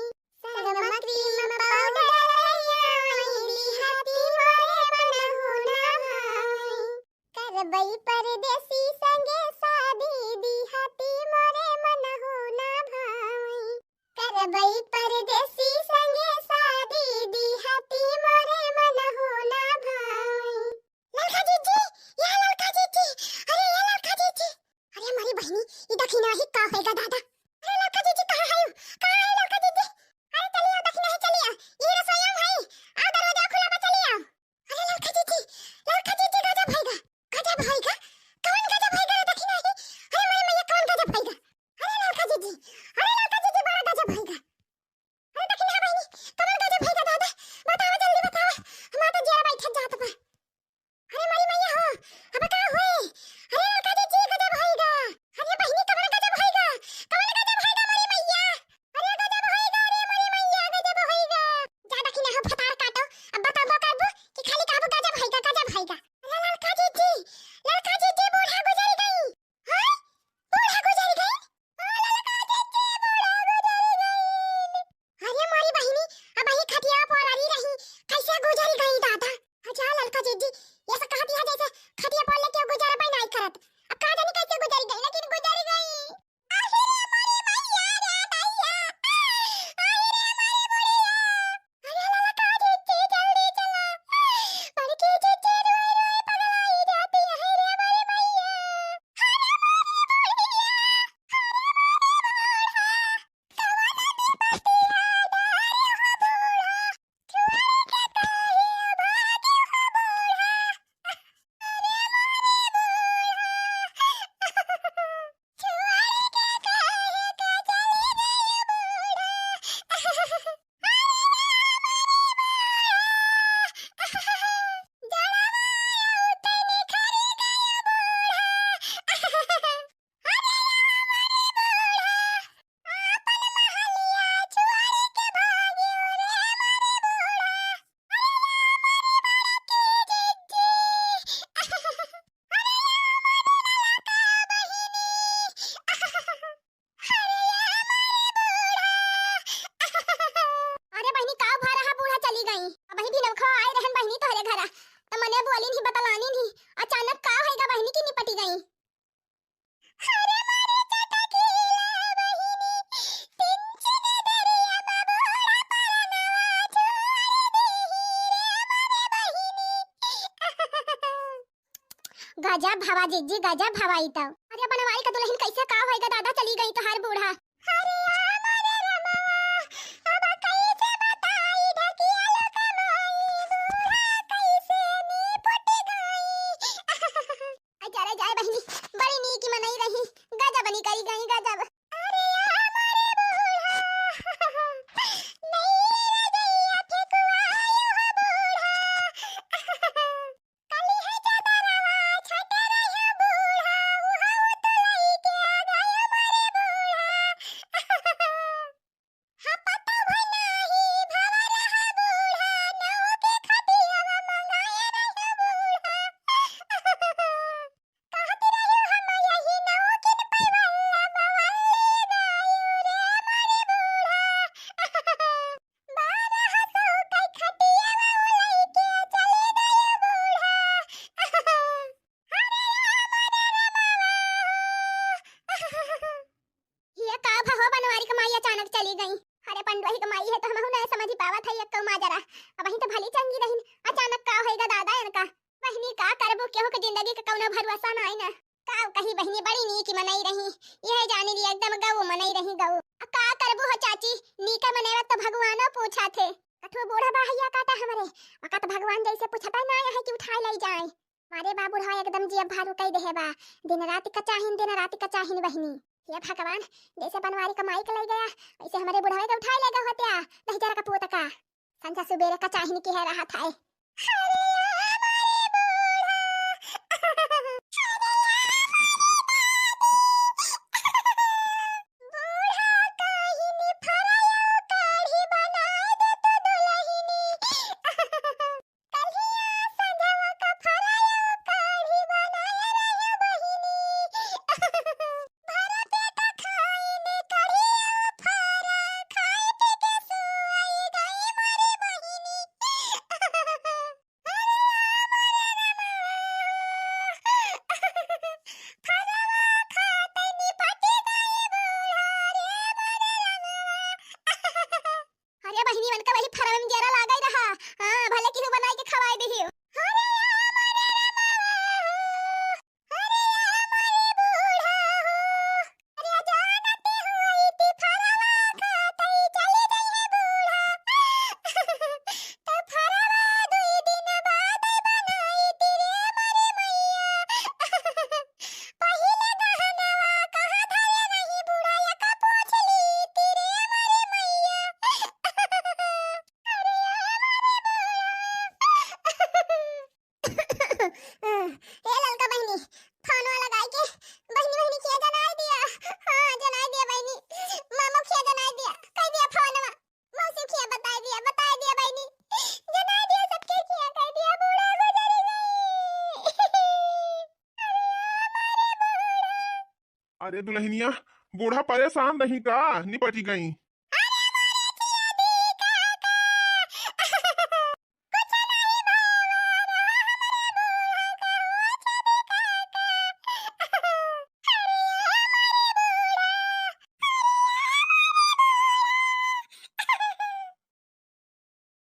संग म cream powder लइया आवई, दिहाती मोरे मनहु ना भावई। करबई परदेसी संगे शादी, दिहाती मोरे मनहु ना भावई। करबई परदेसी संगे शादी, दिहाती मोरे मनहु ना भाई। ललका जीजी, या ललका जीजी, अरे या ललका जीजी। अरे हमारी बहिनी, ई दखिनाही का होएगा दादा? अरे ललका जीजी, कहाँ है? कहाँ है ललका जीजी? अरे चलिया, दखिनाही चलिया, ई रसोइया में है, आ दरवाजा खुला बा, चलिया। अरे ललका जीजी, ललका जीजी, गजब होइगा, गजब होइगा, कवन गजब होइगा रे दखिनाही? अरे मोरे मैया, कवन गजब होइगा? अरे ललका जीजी, अरे ललका जीजी, बड़ा गजब होइगा। अरे गजब हवा जीजी, गजब हवा ई तो। अरे बनवारी का दुलहिन, कैसे का होइगा दादा, चली गई तोहार बूढ़ा। अरे आ मोरे रमवा, अब कैसे बताई ढकिया लोग माई, बूढ़ा कैसे निपट गई। अरे जाए बहिनी, बड़ी नीक मनई रही, गजब निकरी गई गजब। अरे आ मोरे बूढ़ा, नहीं रे गैया फेकुआयो हो बूढ़ा। कली है चदरवा छट रहे बूढ़ा, उहाँ तो लइके आ गए मोरे बूढ़ा। हाँ, पता भई नाही भवर हा बूढ़ा, नौ के खटियावा मंगाए रहे बूढ़ा। कहत रहे हम यही नौ के पैवल्ला बवल्ले गायो रे मोरे बूढ़ा। बारह सौ के खटियावा लइके चले गए बूढ़ा। अरे मोरे रमवा। ये का भा हो बनवारी क माई अचानक चली गई। अरे पंडोही क माई है तो हमहू नहीं समझ पावत है ये कौ माजरा। अबहीं तो भली चंगी रही, अचानक का होइगा दादा इनका। बहिनी का करबू, केहू के जिंदगी क कौनो भरोसा नाई ना। का कही बहिनी, बड़ी नीक मनई रही, यह जानी ली एकदम गऊ मनई रही गऊ। आ का करबू हो चाची, नीक मनई तो भगवानो पूछा थे। कठू बूढ़ा बा हैया काटा हमरे, ओका तो भगवान जैसे पूछता ना है कि उठाए ले जाए। मारे बा बुढ़वा एकदम जियब भारू कई देहे बा। दिन रात कचाहिन, दिन रात कचाहिन बहिनी। हे भगवान, जैसे बनवारी क माई के लई गया, वैसे हमरे बुढ़वा के उठाए ले गए होत्या, दहिजरा का पूत का। संझा सुबेरे कचाहिन की है रहा था। अरे आ मारे बूढ़ा, अरे आ मारे दादी, बूढ़ा काहिनी फरायो काढ़ी बनाए दे तो दुलहिनी। कल्हिया संझवा का फरायो काढ़ी बनाए रहे बहिनी। भरा पेट खाई ने कढ़िया फरा, खाए पी के सुआई गई मोरे बहिनी। अरे आ मोरे रमवा, फरवा खाते निपटी गई बूढ़ा रे मोरे रमवा। अरे बहिनी, उनका वही फरवे में जरा लागा ही रहा। हाँ, भले केहू बनाई के खवाई दिही। अरे आ मोरे रमवा, अरे आ मोरे बूढ़ा हो। अरे जानते हुई ती फरवा खाते चली गई बूढ़ा। तो फरवा दुई दिन बाद बनाई ती रे मोरे मैया। पहिले गहनवा कहाँ धरे रही बुढ़ाया का पूछ ली ती रे मोरे मैया। अरे आ मोरे बूढ़ा। ए ललका बहिनी, फोनवा लगाई के बहिनी, बहिनी खिया जनाई दिया। हाँ, जनाई दिया बहिनी, मामा खिया जनाई दिया, कह दिया फोनवा। मौसी खिया बताई दिया, बताई दिया बहिनी, जनाई दिया सबके खिया, कह दिया बूढ़ा गुजर गई। अरे दुलहिनिया, बूढ़ा परेशान रही का, निपटी गई।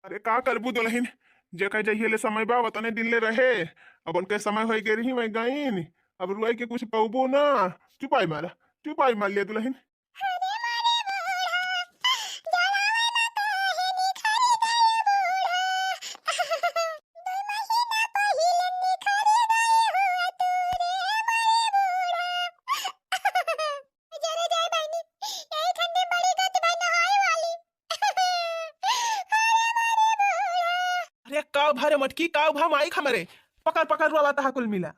अरे का करबू दुलहिन, जेकर जहिये ले समय बा, वतने दिन ले रहे। अब उनके समय होई गए रही, वही गईन। अब रुआई के कुछ पौबू ना। चुपाई मारा, चुपाई मार लिया दुलहिन। अरे का भा रे मटकी, का भा माई हमरे, पकड़ पकड़ रोवा तहा कुल मिला।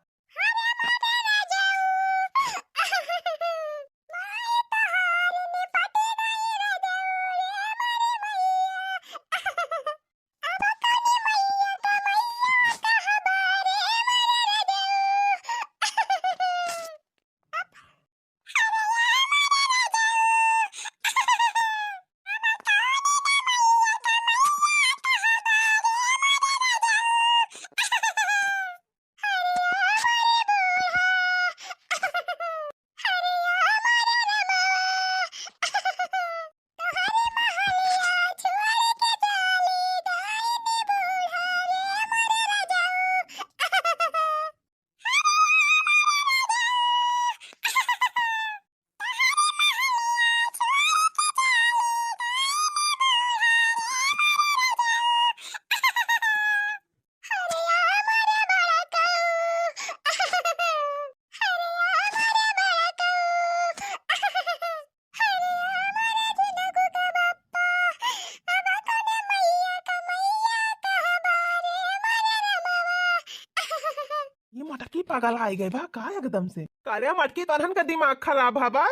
पगलाइ गए बा का एकदम से? अरे मटकी, तोहन का दिमाग खराब है बा?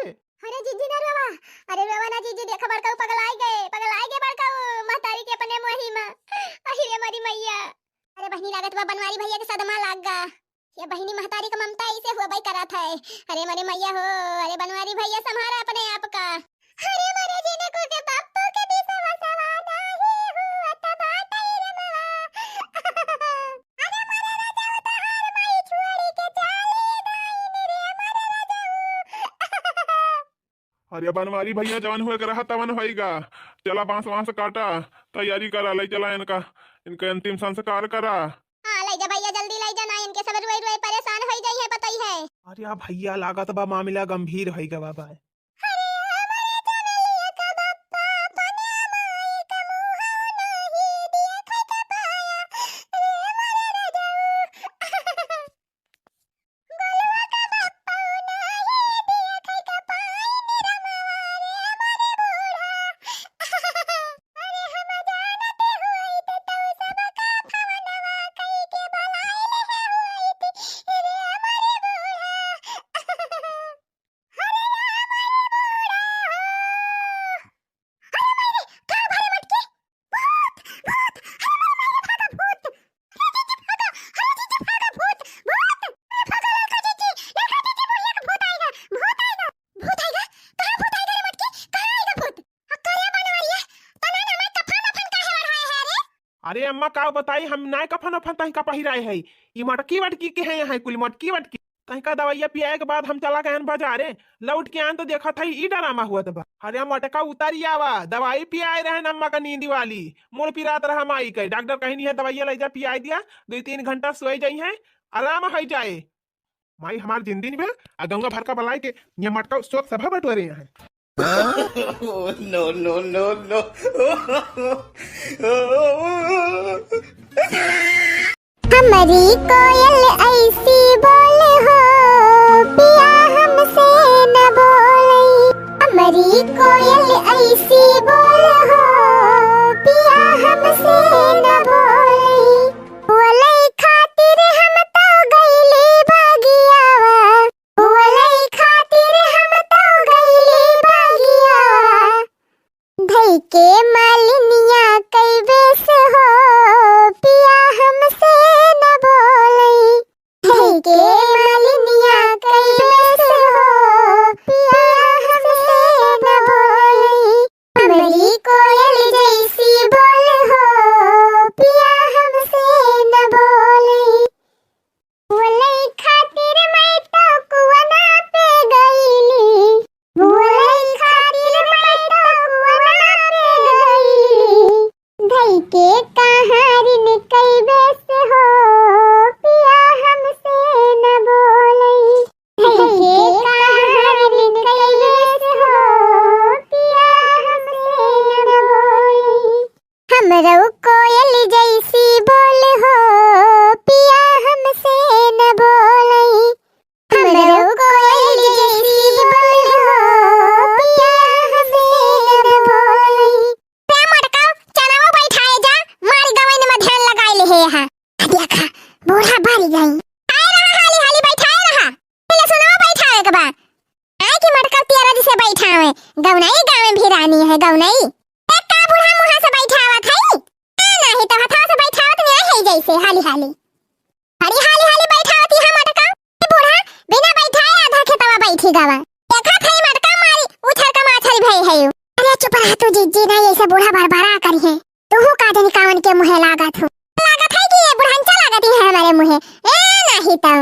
अरे जिज्जी ना रोवा, अरे रोवा ना जिज्जी, देखा बड़काऊ पगलाइ गए, पगलाइ गए बड़काऊ महतारी के अपने मोही में। अहि रे मोरी मइया। अरे बहिनी, लागत बा बनवारी भइया के सदमा लाग गा। ये बहिनी महतारी का ममता ऐसे हुआ बाई करत है। अरे मोरे मइया हो, अरे बनवारी भइया संभारा अपने आप का। अरे मोरे जिनको के पप्पू के बिसवा सवा नाही हुआ त बाटै रे मवा। अरे मोरे राजा उतार माई छोड़ी के चाली दाई रे मोरे राजा। अरे बनवारी भइया, जवन होए के रहा तवन होइगा। चला बांस वांस काटा, तैयारी करा, लइ चला इनका, इनका अंतिम संस्कार करा। हाँ, लइ जा भइया, जल्दी लइ जा ना, इनके सब रोए रोए परेशान होइ जाई है, पतई है। अरे भइया, लागत बा मामला गंभीर होइ गवा बा। अरे हमारे चमेलिया का बप्पा, अपने माई का मुँह नहीं देखे के पाया। अरे हमारे राजाऊ। गोलुआ का बप्पा नाही देखे के पाई निरमवा रे मोरे बूढ़ा। अरे हम जानत होइत तौ सबका फवनवा कई के बलाइले होइत रे मोरे बूढ़ा। अरे मोरे बूढ़ा हो। अरे माई रे, का भरे मटकी? भूत, भूत, अरे माई, माई रे, भागा, भूत। अरे जीजी, भागा, अरे जीजी, भागा, भूत, भूत। अरे भागा, ललका जीजी, ललका जीजी, बुढ़िया के भूत आइगा, भूत आइगा, भूत आइगा। कहाँ भूत आइगा रे मटकी? कहाँ आइगा भूत? आ, करे बनवरिया, तना ना मैं कफन अफन काहे ओढ़ाए है रे? अरे अम्मा, का बताई, हम नाय कफन अफन तहीं का पहिराए है। ई मटकी वटकी के है, यहाँ कुल मटकी वटकी। तहिका दवाइया पियाए के बाद हम चला गयन बाजारे, लौट के आन तो देखत हई ई डरामा हुअत बा। अरे मटका उतारी आवा, दवाई पियाए रहन अम्मा का नींद वाली, मुड़ पिरात रहा माई के। डॉक्टर कहिन है दवाइया लइ जा पियाए दिया, दुइ तीन घंटा सोए जइहैं, आराम होइ जाए। माई हमार जिंदिन बे, आ गंगा भर का बलाए के ये मटका शोक सभा बटोरे हैं। No, no, no, no। हमरी कोयल ऐसी बोले हो, पिया हमसे न बोले। हमरी कोयल ऐसी बोले हो, पिया हमसे न बोले। बोले खातिर हम तो गईली बगियावा, बोले खातिर हम तो गईली बगियावा। धई के मालिनिया कई बेस हो, पिया हमसे न बोलई। धई के मालिनिया कई बेस हो, पिया हमसे न बोलई। हमरी कोयल जैसी बोल हो, पिया हमसे न बोलई। बोलई खातिर मैं तो कुआना पे गईली, बोलई खातिर मैं तो कुआना पे गईली। धई के कहारिन कई बेस हो, पिया हमसे न बोलई। धई के कहारिन कई बेस हो, पिया हमसे न बोलई। हमरो कोयल जैसी बोल हो, पिया हमसे न बोलई। हमरो कोयल जैसी बोल हो, पिया हमसे न बोलई। रे मटका, चनावा बैठाए जा, मारी गवैन में ध्यान लगाए ले हे यहाँ। आ देखा, बूढ़ा बारी गई। आए रहा, हाली हाली बैठाए रहा। पहले सुनावा बैठाए के बा। आए कि मटका प्यारा जी से बैठावे। गवनई गाँव में भी रानी है, गवनई। ए, का बूढ़ा मुँहा से बैठावत है? ए, नाही तो हथवा से बैठावत नहीं है जैसे, हाली हाली। बड़ी हाली हाली बैठावत है मटका। ए, बूढ़ा, बिना बैठाए आधा खेतवा बैठी गवा। देखत है मटका मारी, उछर का माछरी भई है। अरे चुप रह तू जिज्जी, ना ऐसे बूढ़ा बरबरा करी है। तू का जनी कावन के मुँहे लागत हो। लागत है कि ये बुढ़ंचा लागत ही है हमारे मुँहे। ए, नाही तो।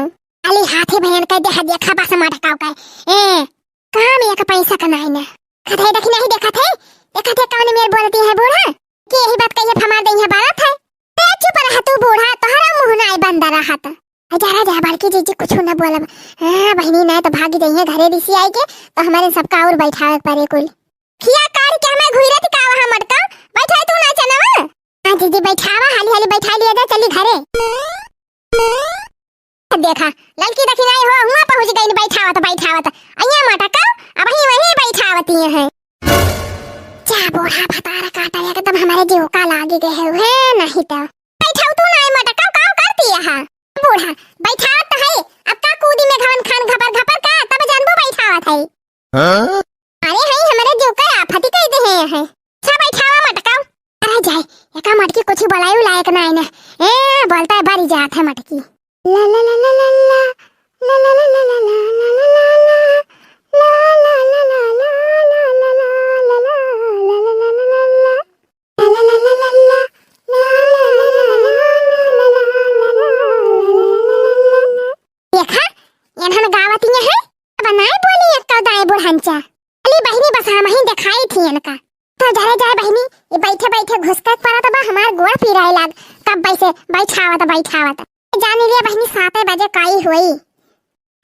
अली हाथी बहन कह दे, देखा बस मटकाव कर। ए, काम एक पैसा का नाही ना। कथे देखी नहीं देखत है, देखत है कौन मेर बोलती है बूढ़ा, कि यही बात कहिए फमार दे है बालत है। ए, चुप रह तू बूढ़ा, तोहरा मुँह नाई बंद रहत। ए, जरा जा बड़की जीजी कुछ न बोलब। हाँ, बहिनी ना तो भागी जाइए घरे रिसी आई के, तो हमारे सबका और बैठावे परे कुल। खिया कार के हमें घुरत का वहाँ मटका, बैठा तू ना चनवा। हाँ जीजी बैठावा, हाली हाली बैठा लिया जा, चली घरे। देखा, ललकी दखिनाई हो, हुआं पहुँच गई, बैठावत, बैठावत। अइया मटका, अब ही वहीं बैठावती है। जा बूढ़ा भतार काटा, एकदम हमारे जीव का लागी गए है, नहीं तो। बैठाऊ तू ना मटका, का करती है? बूढ़ा, बैठावत है, खुदी में घवन खान घपर घपर का, तब जानबू बैठावत है। हाँ? अरे हई हमरे जीव का आफती कई देहे हैं। अच्छा बैठावा मटकाओ। अरे जाए, एका मटकी कुछ बोलायु लायक नाई ना। ए, बोलता है बारी जात है मटकी। ला ला ला ला ला ला। देखा, एनहन गावत ही है, अब नाय बोली एक्का दाई बुढ़ंचा। अली बहिनी बस हम ही देखाई थी इनका। तो जरे जाए बहिनी, ये बैठे बैठे घुसकत परत बा, हमार गोड़ पिराए लाग, कब बैसे बैठावत बैठावत। जान लिया बहिनी, साते बजे काई होई।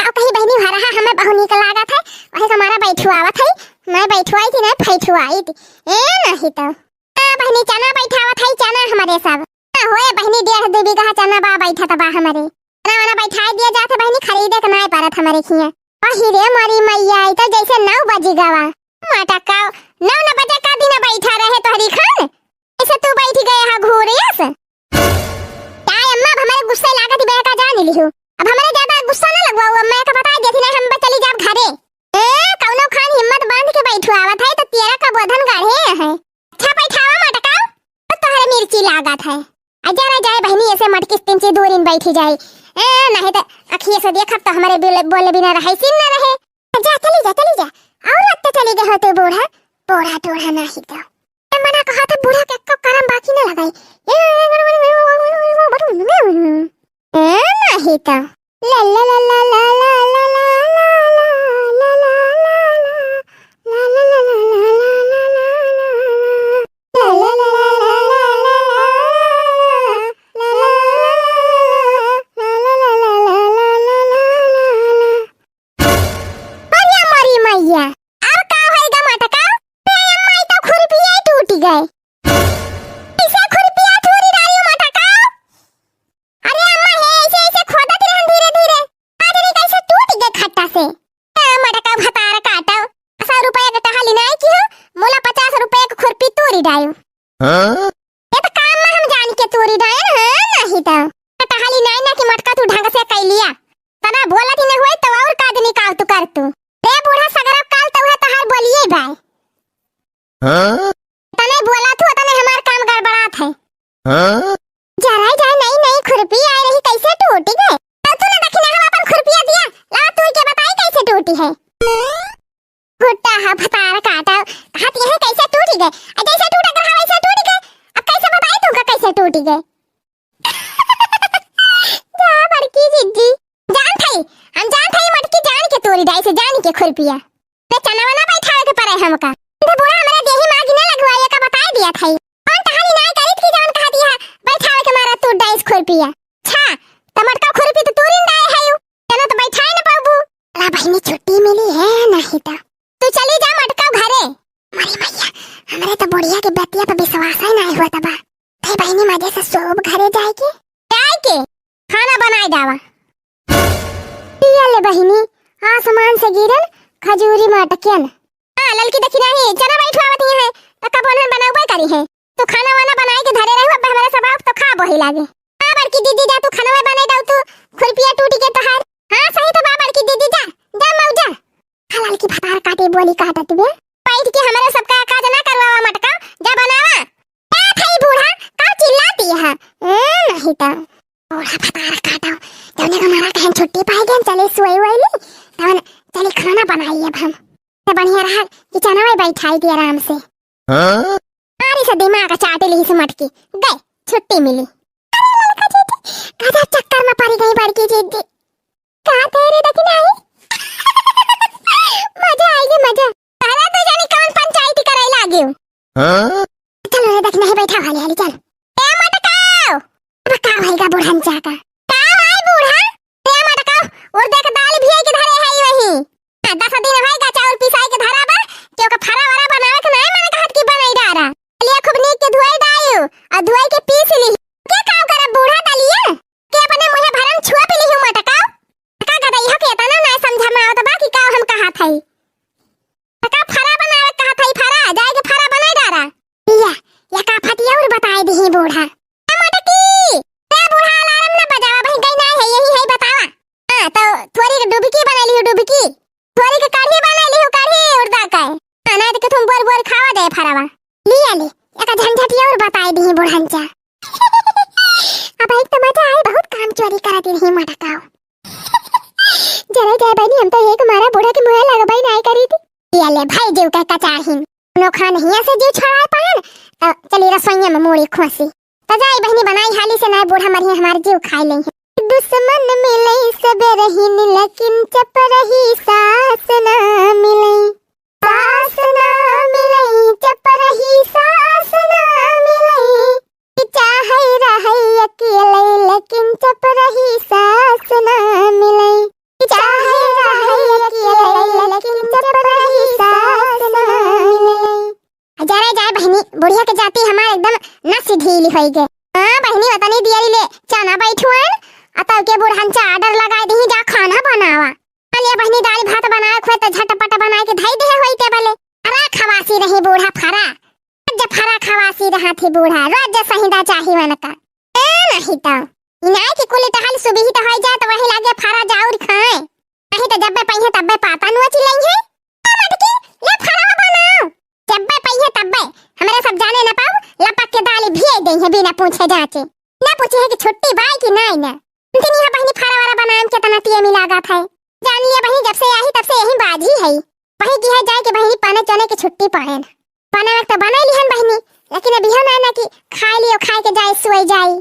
अब कहीं बहिनी भरहा हमें बहुत नीक लागत है, वही तुम्हारा बैठुआवत है, मैं बैठुआई थी, मैं फैठुआई थी। ए नहीं तो। हाँ बहिनी, चना बैठावत है, चना हमारे सब। हाँ, होए बहिनी, डेढ़ दू बीघा चना बा, बैठत बा हमरे। चना वना बैठाए दिया जात है बहिनी, खरीदे के नाय परत हमरे खिया। अहि रे मोरी मैया, ई तो जैसे नौ बजी गवा। मटकाओ, नौ न बजे का दिन बैठा रहे तोहरी खान? ऐसे तू बैठ गए हा घूरियस? काय अम्मा, अब हमरे गुस्सा लागत बे का जान लिहू। अब हमरे ज्यादा गुस्सा ना लगवाओ अम्मा, का बता देती ना हम चली जाब घरे। ए, कौनो खान हिम्मत बांध के बैठू आवत है तो तेरा का बोधन गाढ़े है। अच्छा बैठावा मटकाओ, तो तोहरे मिर्ची लागत है। आ जरा जाए बहिनी, ऐसे मटकी तीन से दूर इन बैठी जाए। ए, नहीं तो अखिए से देखब तो हमरे बिल-, बोले बिना रहे, सीन ना रहे। जा, चली जा, चली जा। और वक्त चली गए होते बूढ़ा, बूढ़ा टूढ़ा नहीं तो। ए, मना कहा था बूढ़ा के को करम बाकी ना लगाई। ए, ए, नहीं तो। ला ला ला ला ला। अरे मोरी मैया, अब का होई गा मटका? ए अम्मा, ई तो खुरपिया टूट गए। कैसे खुरपिया टूरी डाली मटका? अरे अम्मा हे, ऐसे, ऐसे खोदत रहन धीरे, धीरे। आज रे कैसे टूट गए खट्टा से। ए मटका भतार काटो। सौ रुपया के टहली नाई की हो, मोला पचास रुपया के खुरपी तूरी डायो। हाँ? ये तो काम में हम जान के तूरी डायन, हाँ, नहीं तो। तो टहली नाई ना कि मटका तू ढंग से कई लिया। तना बोला थी ना होए तो और का दिन काव तू कर तू। रे बूढ़ा सगरा काल तो है तोहार बोलिए भाई। हाँ? तने बोला तू, तने हमार काम गड़बड़ात है। हाँ? जरा जाए नई नई खुरपी आई रही, कैसे टूटी गए? अब तू ना दखिना हम अपन खुरपिया दिया, ला तू के बताई कैसे टूटी है। घुट्टा हा भतार काटा, हाथ यह कैसे टूटी गए? आ जैसे टूटा कहा वैसे टूटी गए। अब कैसे बताई तू का कैसे टूटी गए? जा बड़की जिज्जी, जान थई, हम जान थई मटकी जान के तूरी डाई से जान के खुरपिया। ते चना वना बैठावे के परे हमका। ते बूढ़ा हमरा देही मागी ना लगवाए का बताई दिया थई। कौन टहली नाय करित की जवन कहा दिया, बैठावे के मारा तू डाइस खुरपिया। छा, त मटका खुरपी तो तूरिन दाए है यू। चलो तो बैठाए न पाबू। ला बहिनी छुट्टी मिली है नहीं तो। तू चली जा मटका घरे। मरी मैया, हमरे तो बुढ़िया के बतिया पे विश्वास ही नहीं हुआ तबा। ते बहिनी मजे से सोब घरे जाए के। जाए के? खाना बनाए जावा। पिया ले बहिनी, आसमान से गिरन खजूरी मटकियन। हाँ, ललकी देखी नाही, चना बैठवावत ही है, त कब उन्हन बनौबे करी है। तू खाना वाना बनाए के धरे रहू, अब हमरे सब तो खा बोही लागे। हाँ, बड़की दीदी जा, तू खाना बनाए डाउ तू, खुरपिया टूटी के तोहार। हाँ, सही तो बा बड़की दीदी जा, जा मऊ जा। हाँ, ललकी भतार काटे बोली काटत बे। बैठ के हमरे सबका काज ना करवावा मटका, जा बनावा। ए थई बूढ़ा, का चिल्लाती है? ए, नहीं तो। बूढ़ा भतार काटो, जौने का मारा कहन छुट्टी पाए गए, चले सोए वोए ली, तवन चली खाना बनाई अब हम। तो बढ़िया रहा कि चना में बैठाई थी आराम से। हाँ? अरे से दिमाग चाटे ली से मटकी, गए, छुट्टी मिली। अरे ललका जीजी, गजब चक्कर में पड़ी गई बड़की जीजी। का थे रे दखिनाई? मजा आएगी मजा। अरे तो जानी कौन पंचायती कराई लागे। हाँ? चलो रे दखिनाई बैठा हाली हाली चल। ए मटकाओ। अब का होएगा बूढ़न चाका? का भाई बूढ़ा? ए मटकाओ, और देख दाल भी है कि धरे है वही। हाँ, दस दिन होएगा चाउर पिसाई के धरा बा, क्यों का फरा वरा बनावे के नाय मन कहत की बनाई डारा। लिया खूब नीक के धोए डायो, और धोए के पीस ली। के का करे बूढ़ा दलिया? के अपने मुँहे भरम छुआ पी लिहू मटकाओ। का गदई हो के तना ना समझ में आवत बा कि का हम कहा थई। का फरा बनावे कहा थई फरा, जाए के फरा बनाए डारा। या, या का फतिया और बताए दिही बूढ़ा। ए मटकी, ए बूढ़ा अलार्म ना बजावा, बहिन गई ना है, यही है बतावा। हाँ, तो थोड़ी बोर बोर खावा दे फरवा। लिया ले, एक झंझट ये और बताई दी बुढ़ंचा। अब एक तो मजा आई, बहुत काम चोरी करती रही मटकाओ। जरे जाए बहनी, हम तो एक मारा बूढ़ा के मुँहे लगबई नाई करी थी। लिया ले भाई, जीव के कचाहिन। नोखा नहीं ऐसे जीव छोड़ाए पाएन, तो चली रसोइया में मूड़ी खोसी। तो जाई बहनी बनाई हाली से, नाई बूढ़ा मरिहे हमार जीव खाई लेइहे। दुश्मन मिलई सब रहीन, लेकिन चपरही सास ना मिलई। सास ना मिलई, चपरही सास ना मिलई। कि चाहे रहई अकेलई, लेकिन चपरही सास ना मिलई। कि चाहे रहई अकेलई, लेकिन चपरही सास ना मिलई। जरे जाए बहनी, बुढ़िया के जाति हमार एकदम नस ढील होई गे। हाँ बहनी, वतनी दियरी ले चना बैठुआन, अतव के बुढ़ंचा order लगाई दही, जा खाना बनावा। चलिए बहनी, दाल भात बनाए खुए तो झटपट बनाए के धई दे होई टेबले। फरा खवासी रही बूढ़ा फरा, रोज फरा खवासी रहा थी बूढ़ा, रोज सहिंदा चाही वनका। ए नहीं तो, इनाय के कुल टहल सुबही तो होई जाए तो वही लागे फरा जाउर खाए। नहीं तो जब्बे पइहे तब्बे पाता नोची लइहे। ए मटकी, ले फरवा बनाओ। जब्बे पइहे तब्बे, हमरे सब जाने न पाऊ, लपक के दाली भिए देइहे बिना पूछे जाचे। न पूछे है कि छुट्टी बाय कि नाई न। इतनी है बहिनी फरवा बनाए में केतना टेम लागत है। जान लिया बहिनी, जब से आई तब से यही बाजी है। वही की है जाए के बहिनी पाने चने के छुट्टी पाएन। बना तो बना लिहन बहिनी, लेकिन अभी हम ना कि खाए लियो, खाए के जाए सोए जाए।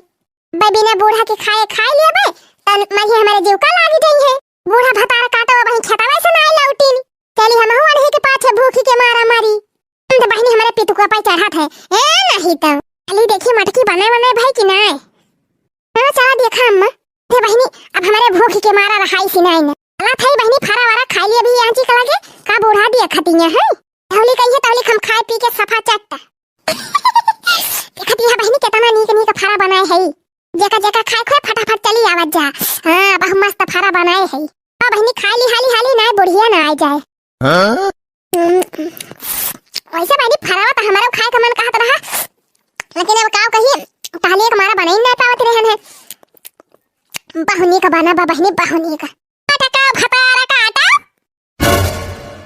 बे बिना बूढ़ा के खाए खाए लिया बे, तन मरी हमारे जीव का लागी जाइहे। बूढ़ा भतार काटो, वही खेतवा से ना लौटिन। चली हम हुआ नहीं के पाछे भूखी के मारा मारी। हम तो बहिनी हमारे पितुआ पे चढ़त है। ए नहीं तो। चली देखी मटकी बने बने भाई कि नाई। हाँ, चला देखा अम्मा। हे बहिनी, अब हमारे भूखी के मारा रहाई सी नाई ना। चला थाई बहिनी, फरा वरा खाई लिया भी यहाँ जी कला के, का बूढ़ा दिया खतिया है। तौली कहिए, तौली हम खाए पी के सफा चट्टा। देखत यहाँ बहिनी केतना नीक नीक फरा बनाए है। जेका जेका खाए खोए फटाफट चली आवत जा। हाँ, बहुत मस्त फरा बनाए है। हाँ बहिनी, खा ली हाली हाली, ना बुढ़िया ना आ जाए। हाँ? हम्म, वैसे बहिनी फरावा तो हमारे खाए का मन कहत रहा, लेकिन अब का कही, टहलिए के मारा बनाई ना पावत रहन है। बहुनी का बना बा बहिनी, बहुनी का। काटा का भतारा काटा।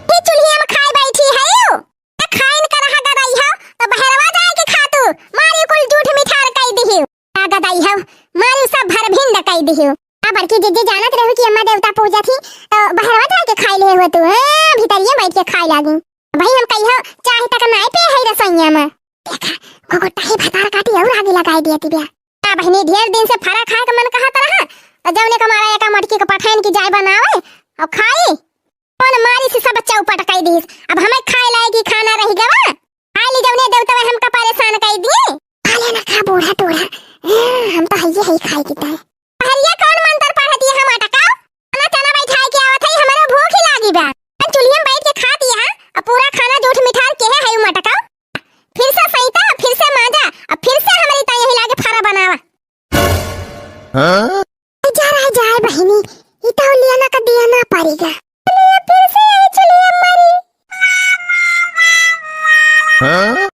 ही चुल्हिया में खाए बैठी है यू। त खाइन कर रहा गदाई हो, तो बहरवा जाए के खा तू। मारी कुल जूठ मिठार कई दिहियो। का गदाई हो, मारी सब भर भिंड कई दिहियो। आ बड़की जिज्जी जानत रहू कि अम्मा देवता पूजा थी, तो बहरवा जाए के खाई ले हो तू। हाँ, भीतरिया बैठ के खाए लागी। भाई हम कहियो चाय तक नाई पे है रसोइया में। देखा, घुघुटा ही भतार काटी और आगे लगाई दिया तिबिया। आ बहिनी, ढेर दिन से फरा खाए का मन कहत रहा, तो जौने का मारा एका मटकी के पठाइन की जाए बनावे और खाई। कौन मारी से सब चौपट कई दीस। अब हमें खाए लायक ही खाना रह गवा। खा ली जौने देवतवे हमका परेशान कई दिए। खा लेना खा बूढ़ा टूढ़ा। हाँ, हम तो हइये हई खाए की ताई। पहरिया कौन मंत्र पढ़त ये हम अटका? खाना चना बैठाए के आवत है, हमरो भूख ही लागी बा। हम चुल्हिया में बैठ के खात यहाँ, अब पूरा खाना जूठ मिठार के है, है मटका। फिर से सैता, फिर से मांजा, अब फिर से हमरी ताई यही लागे फरा बनावा। हाँ? जा रहा जाए बहिनी, ई तो लिया ना का दिया ना पारीगा। चलिए फिर से आई चलिए मरी। हाँ?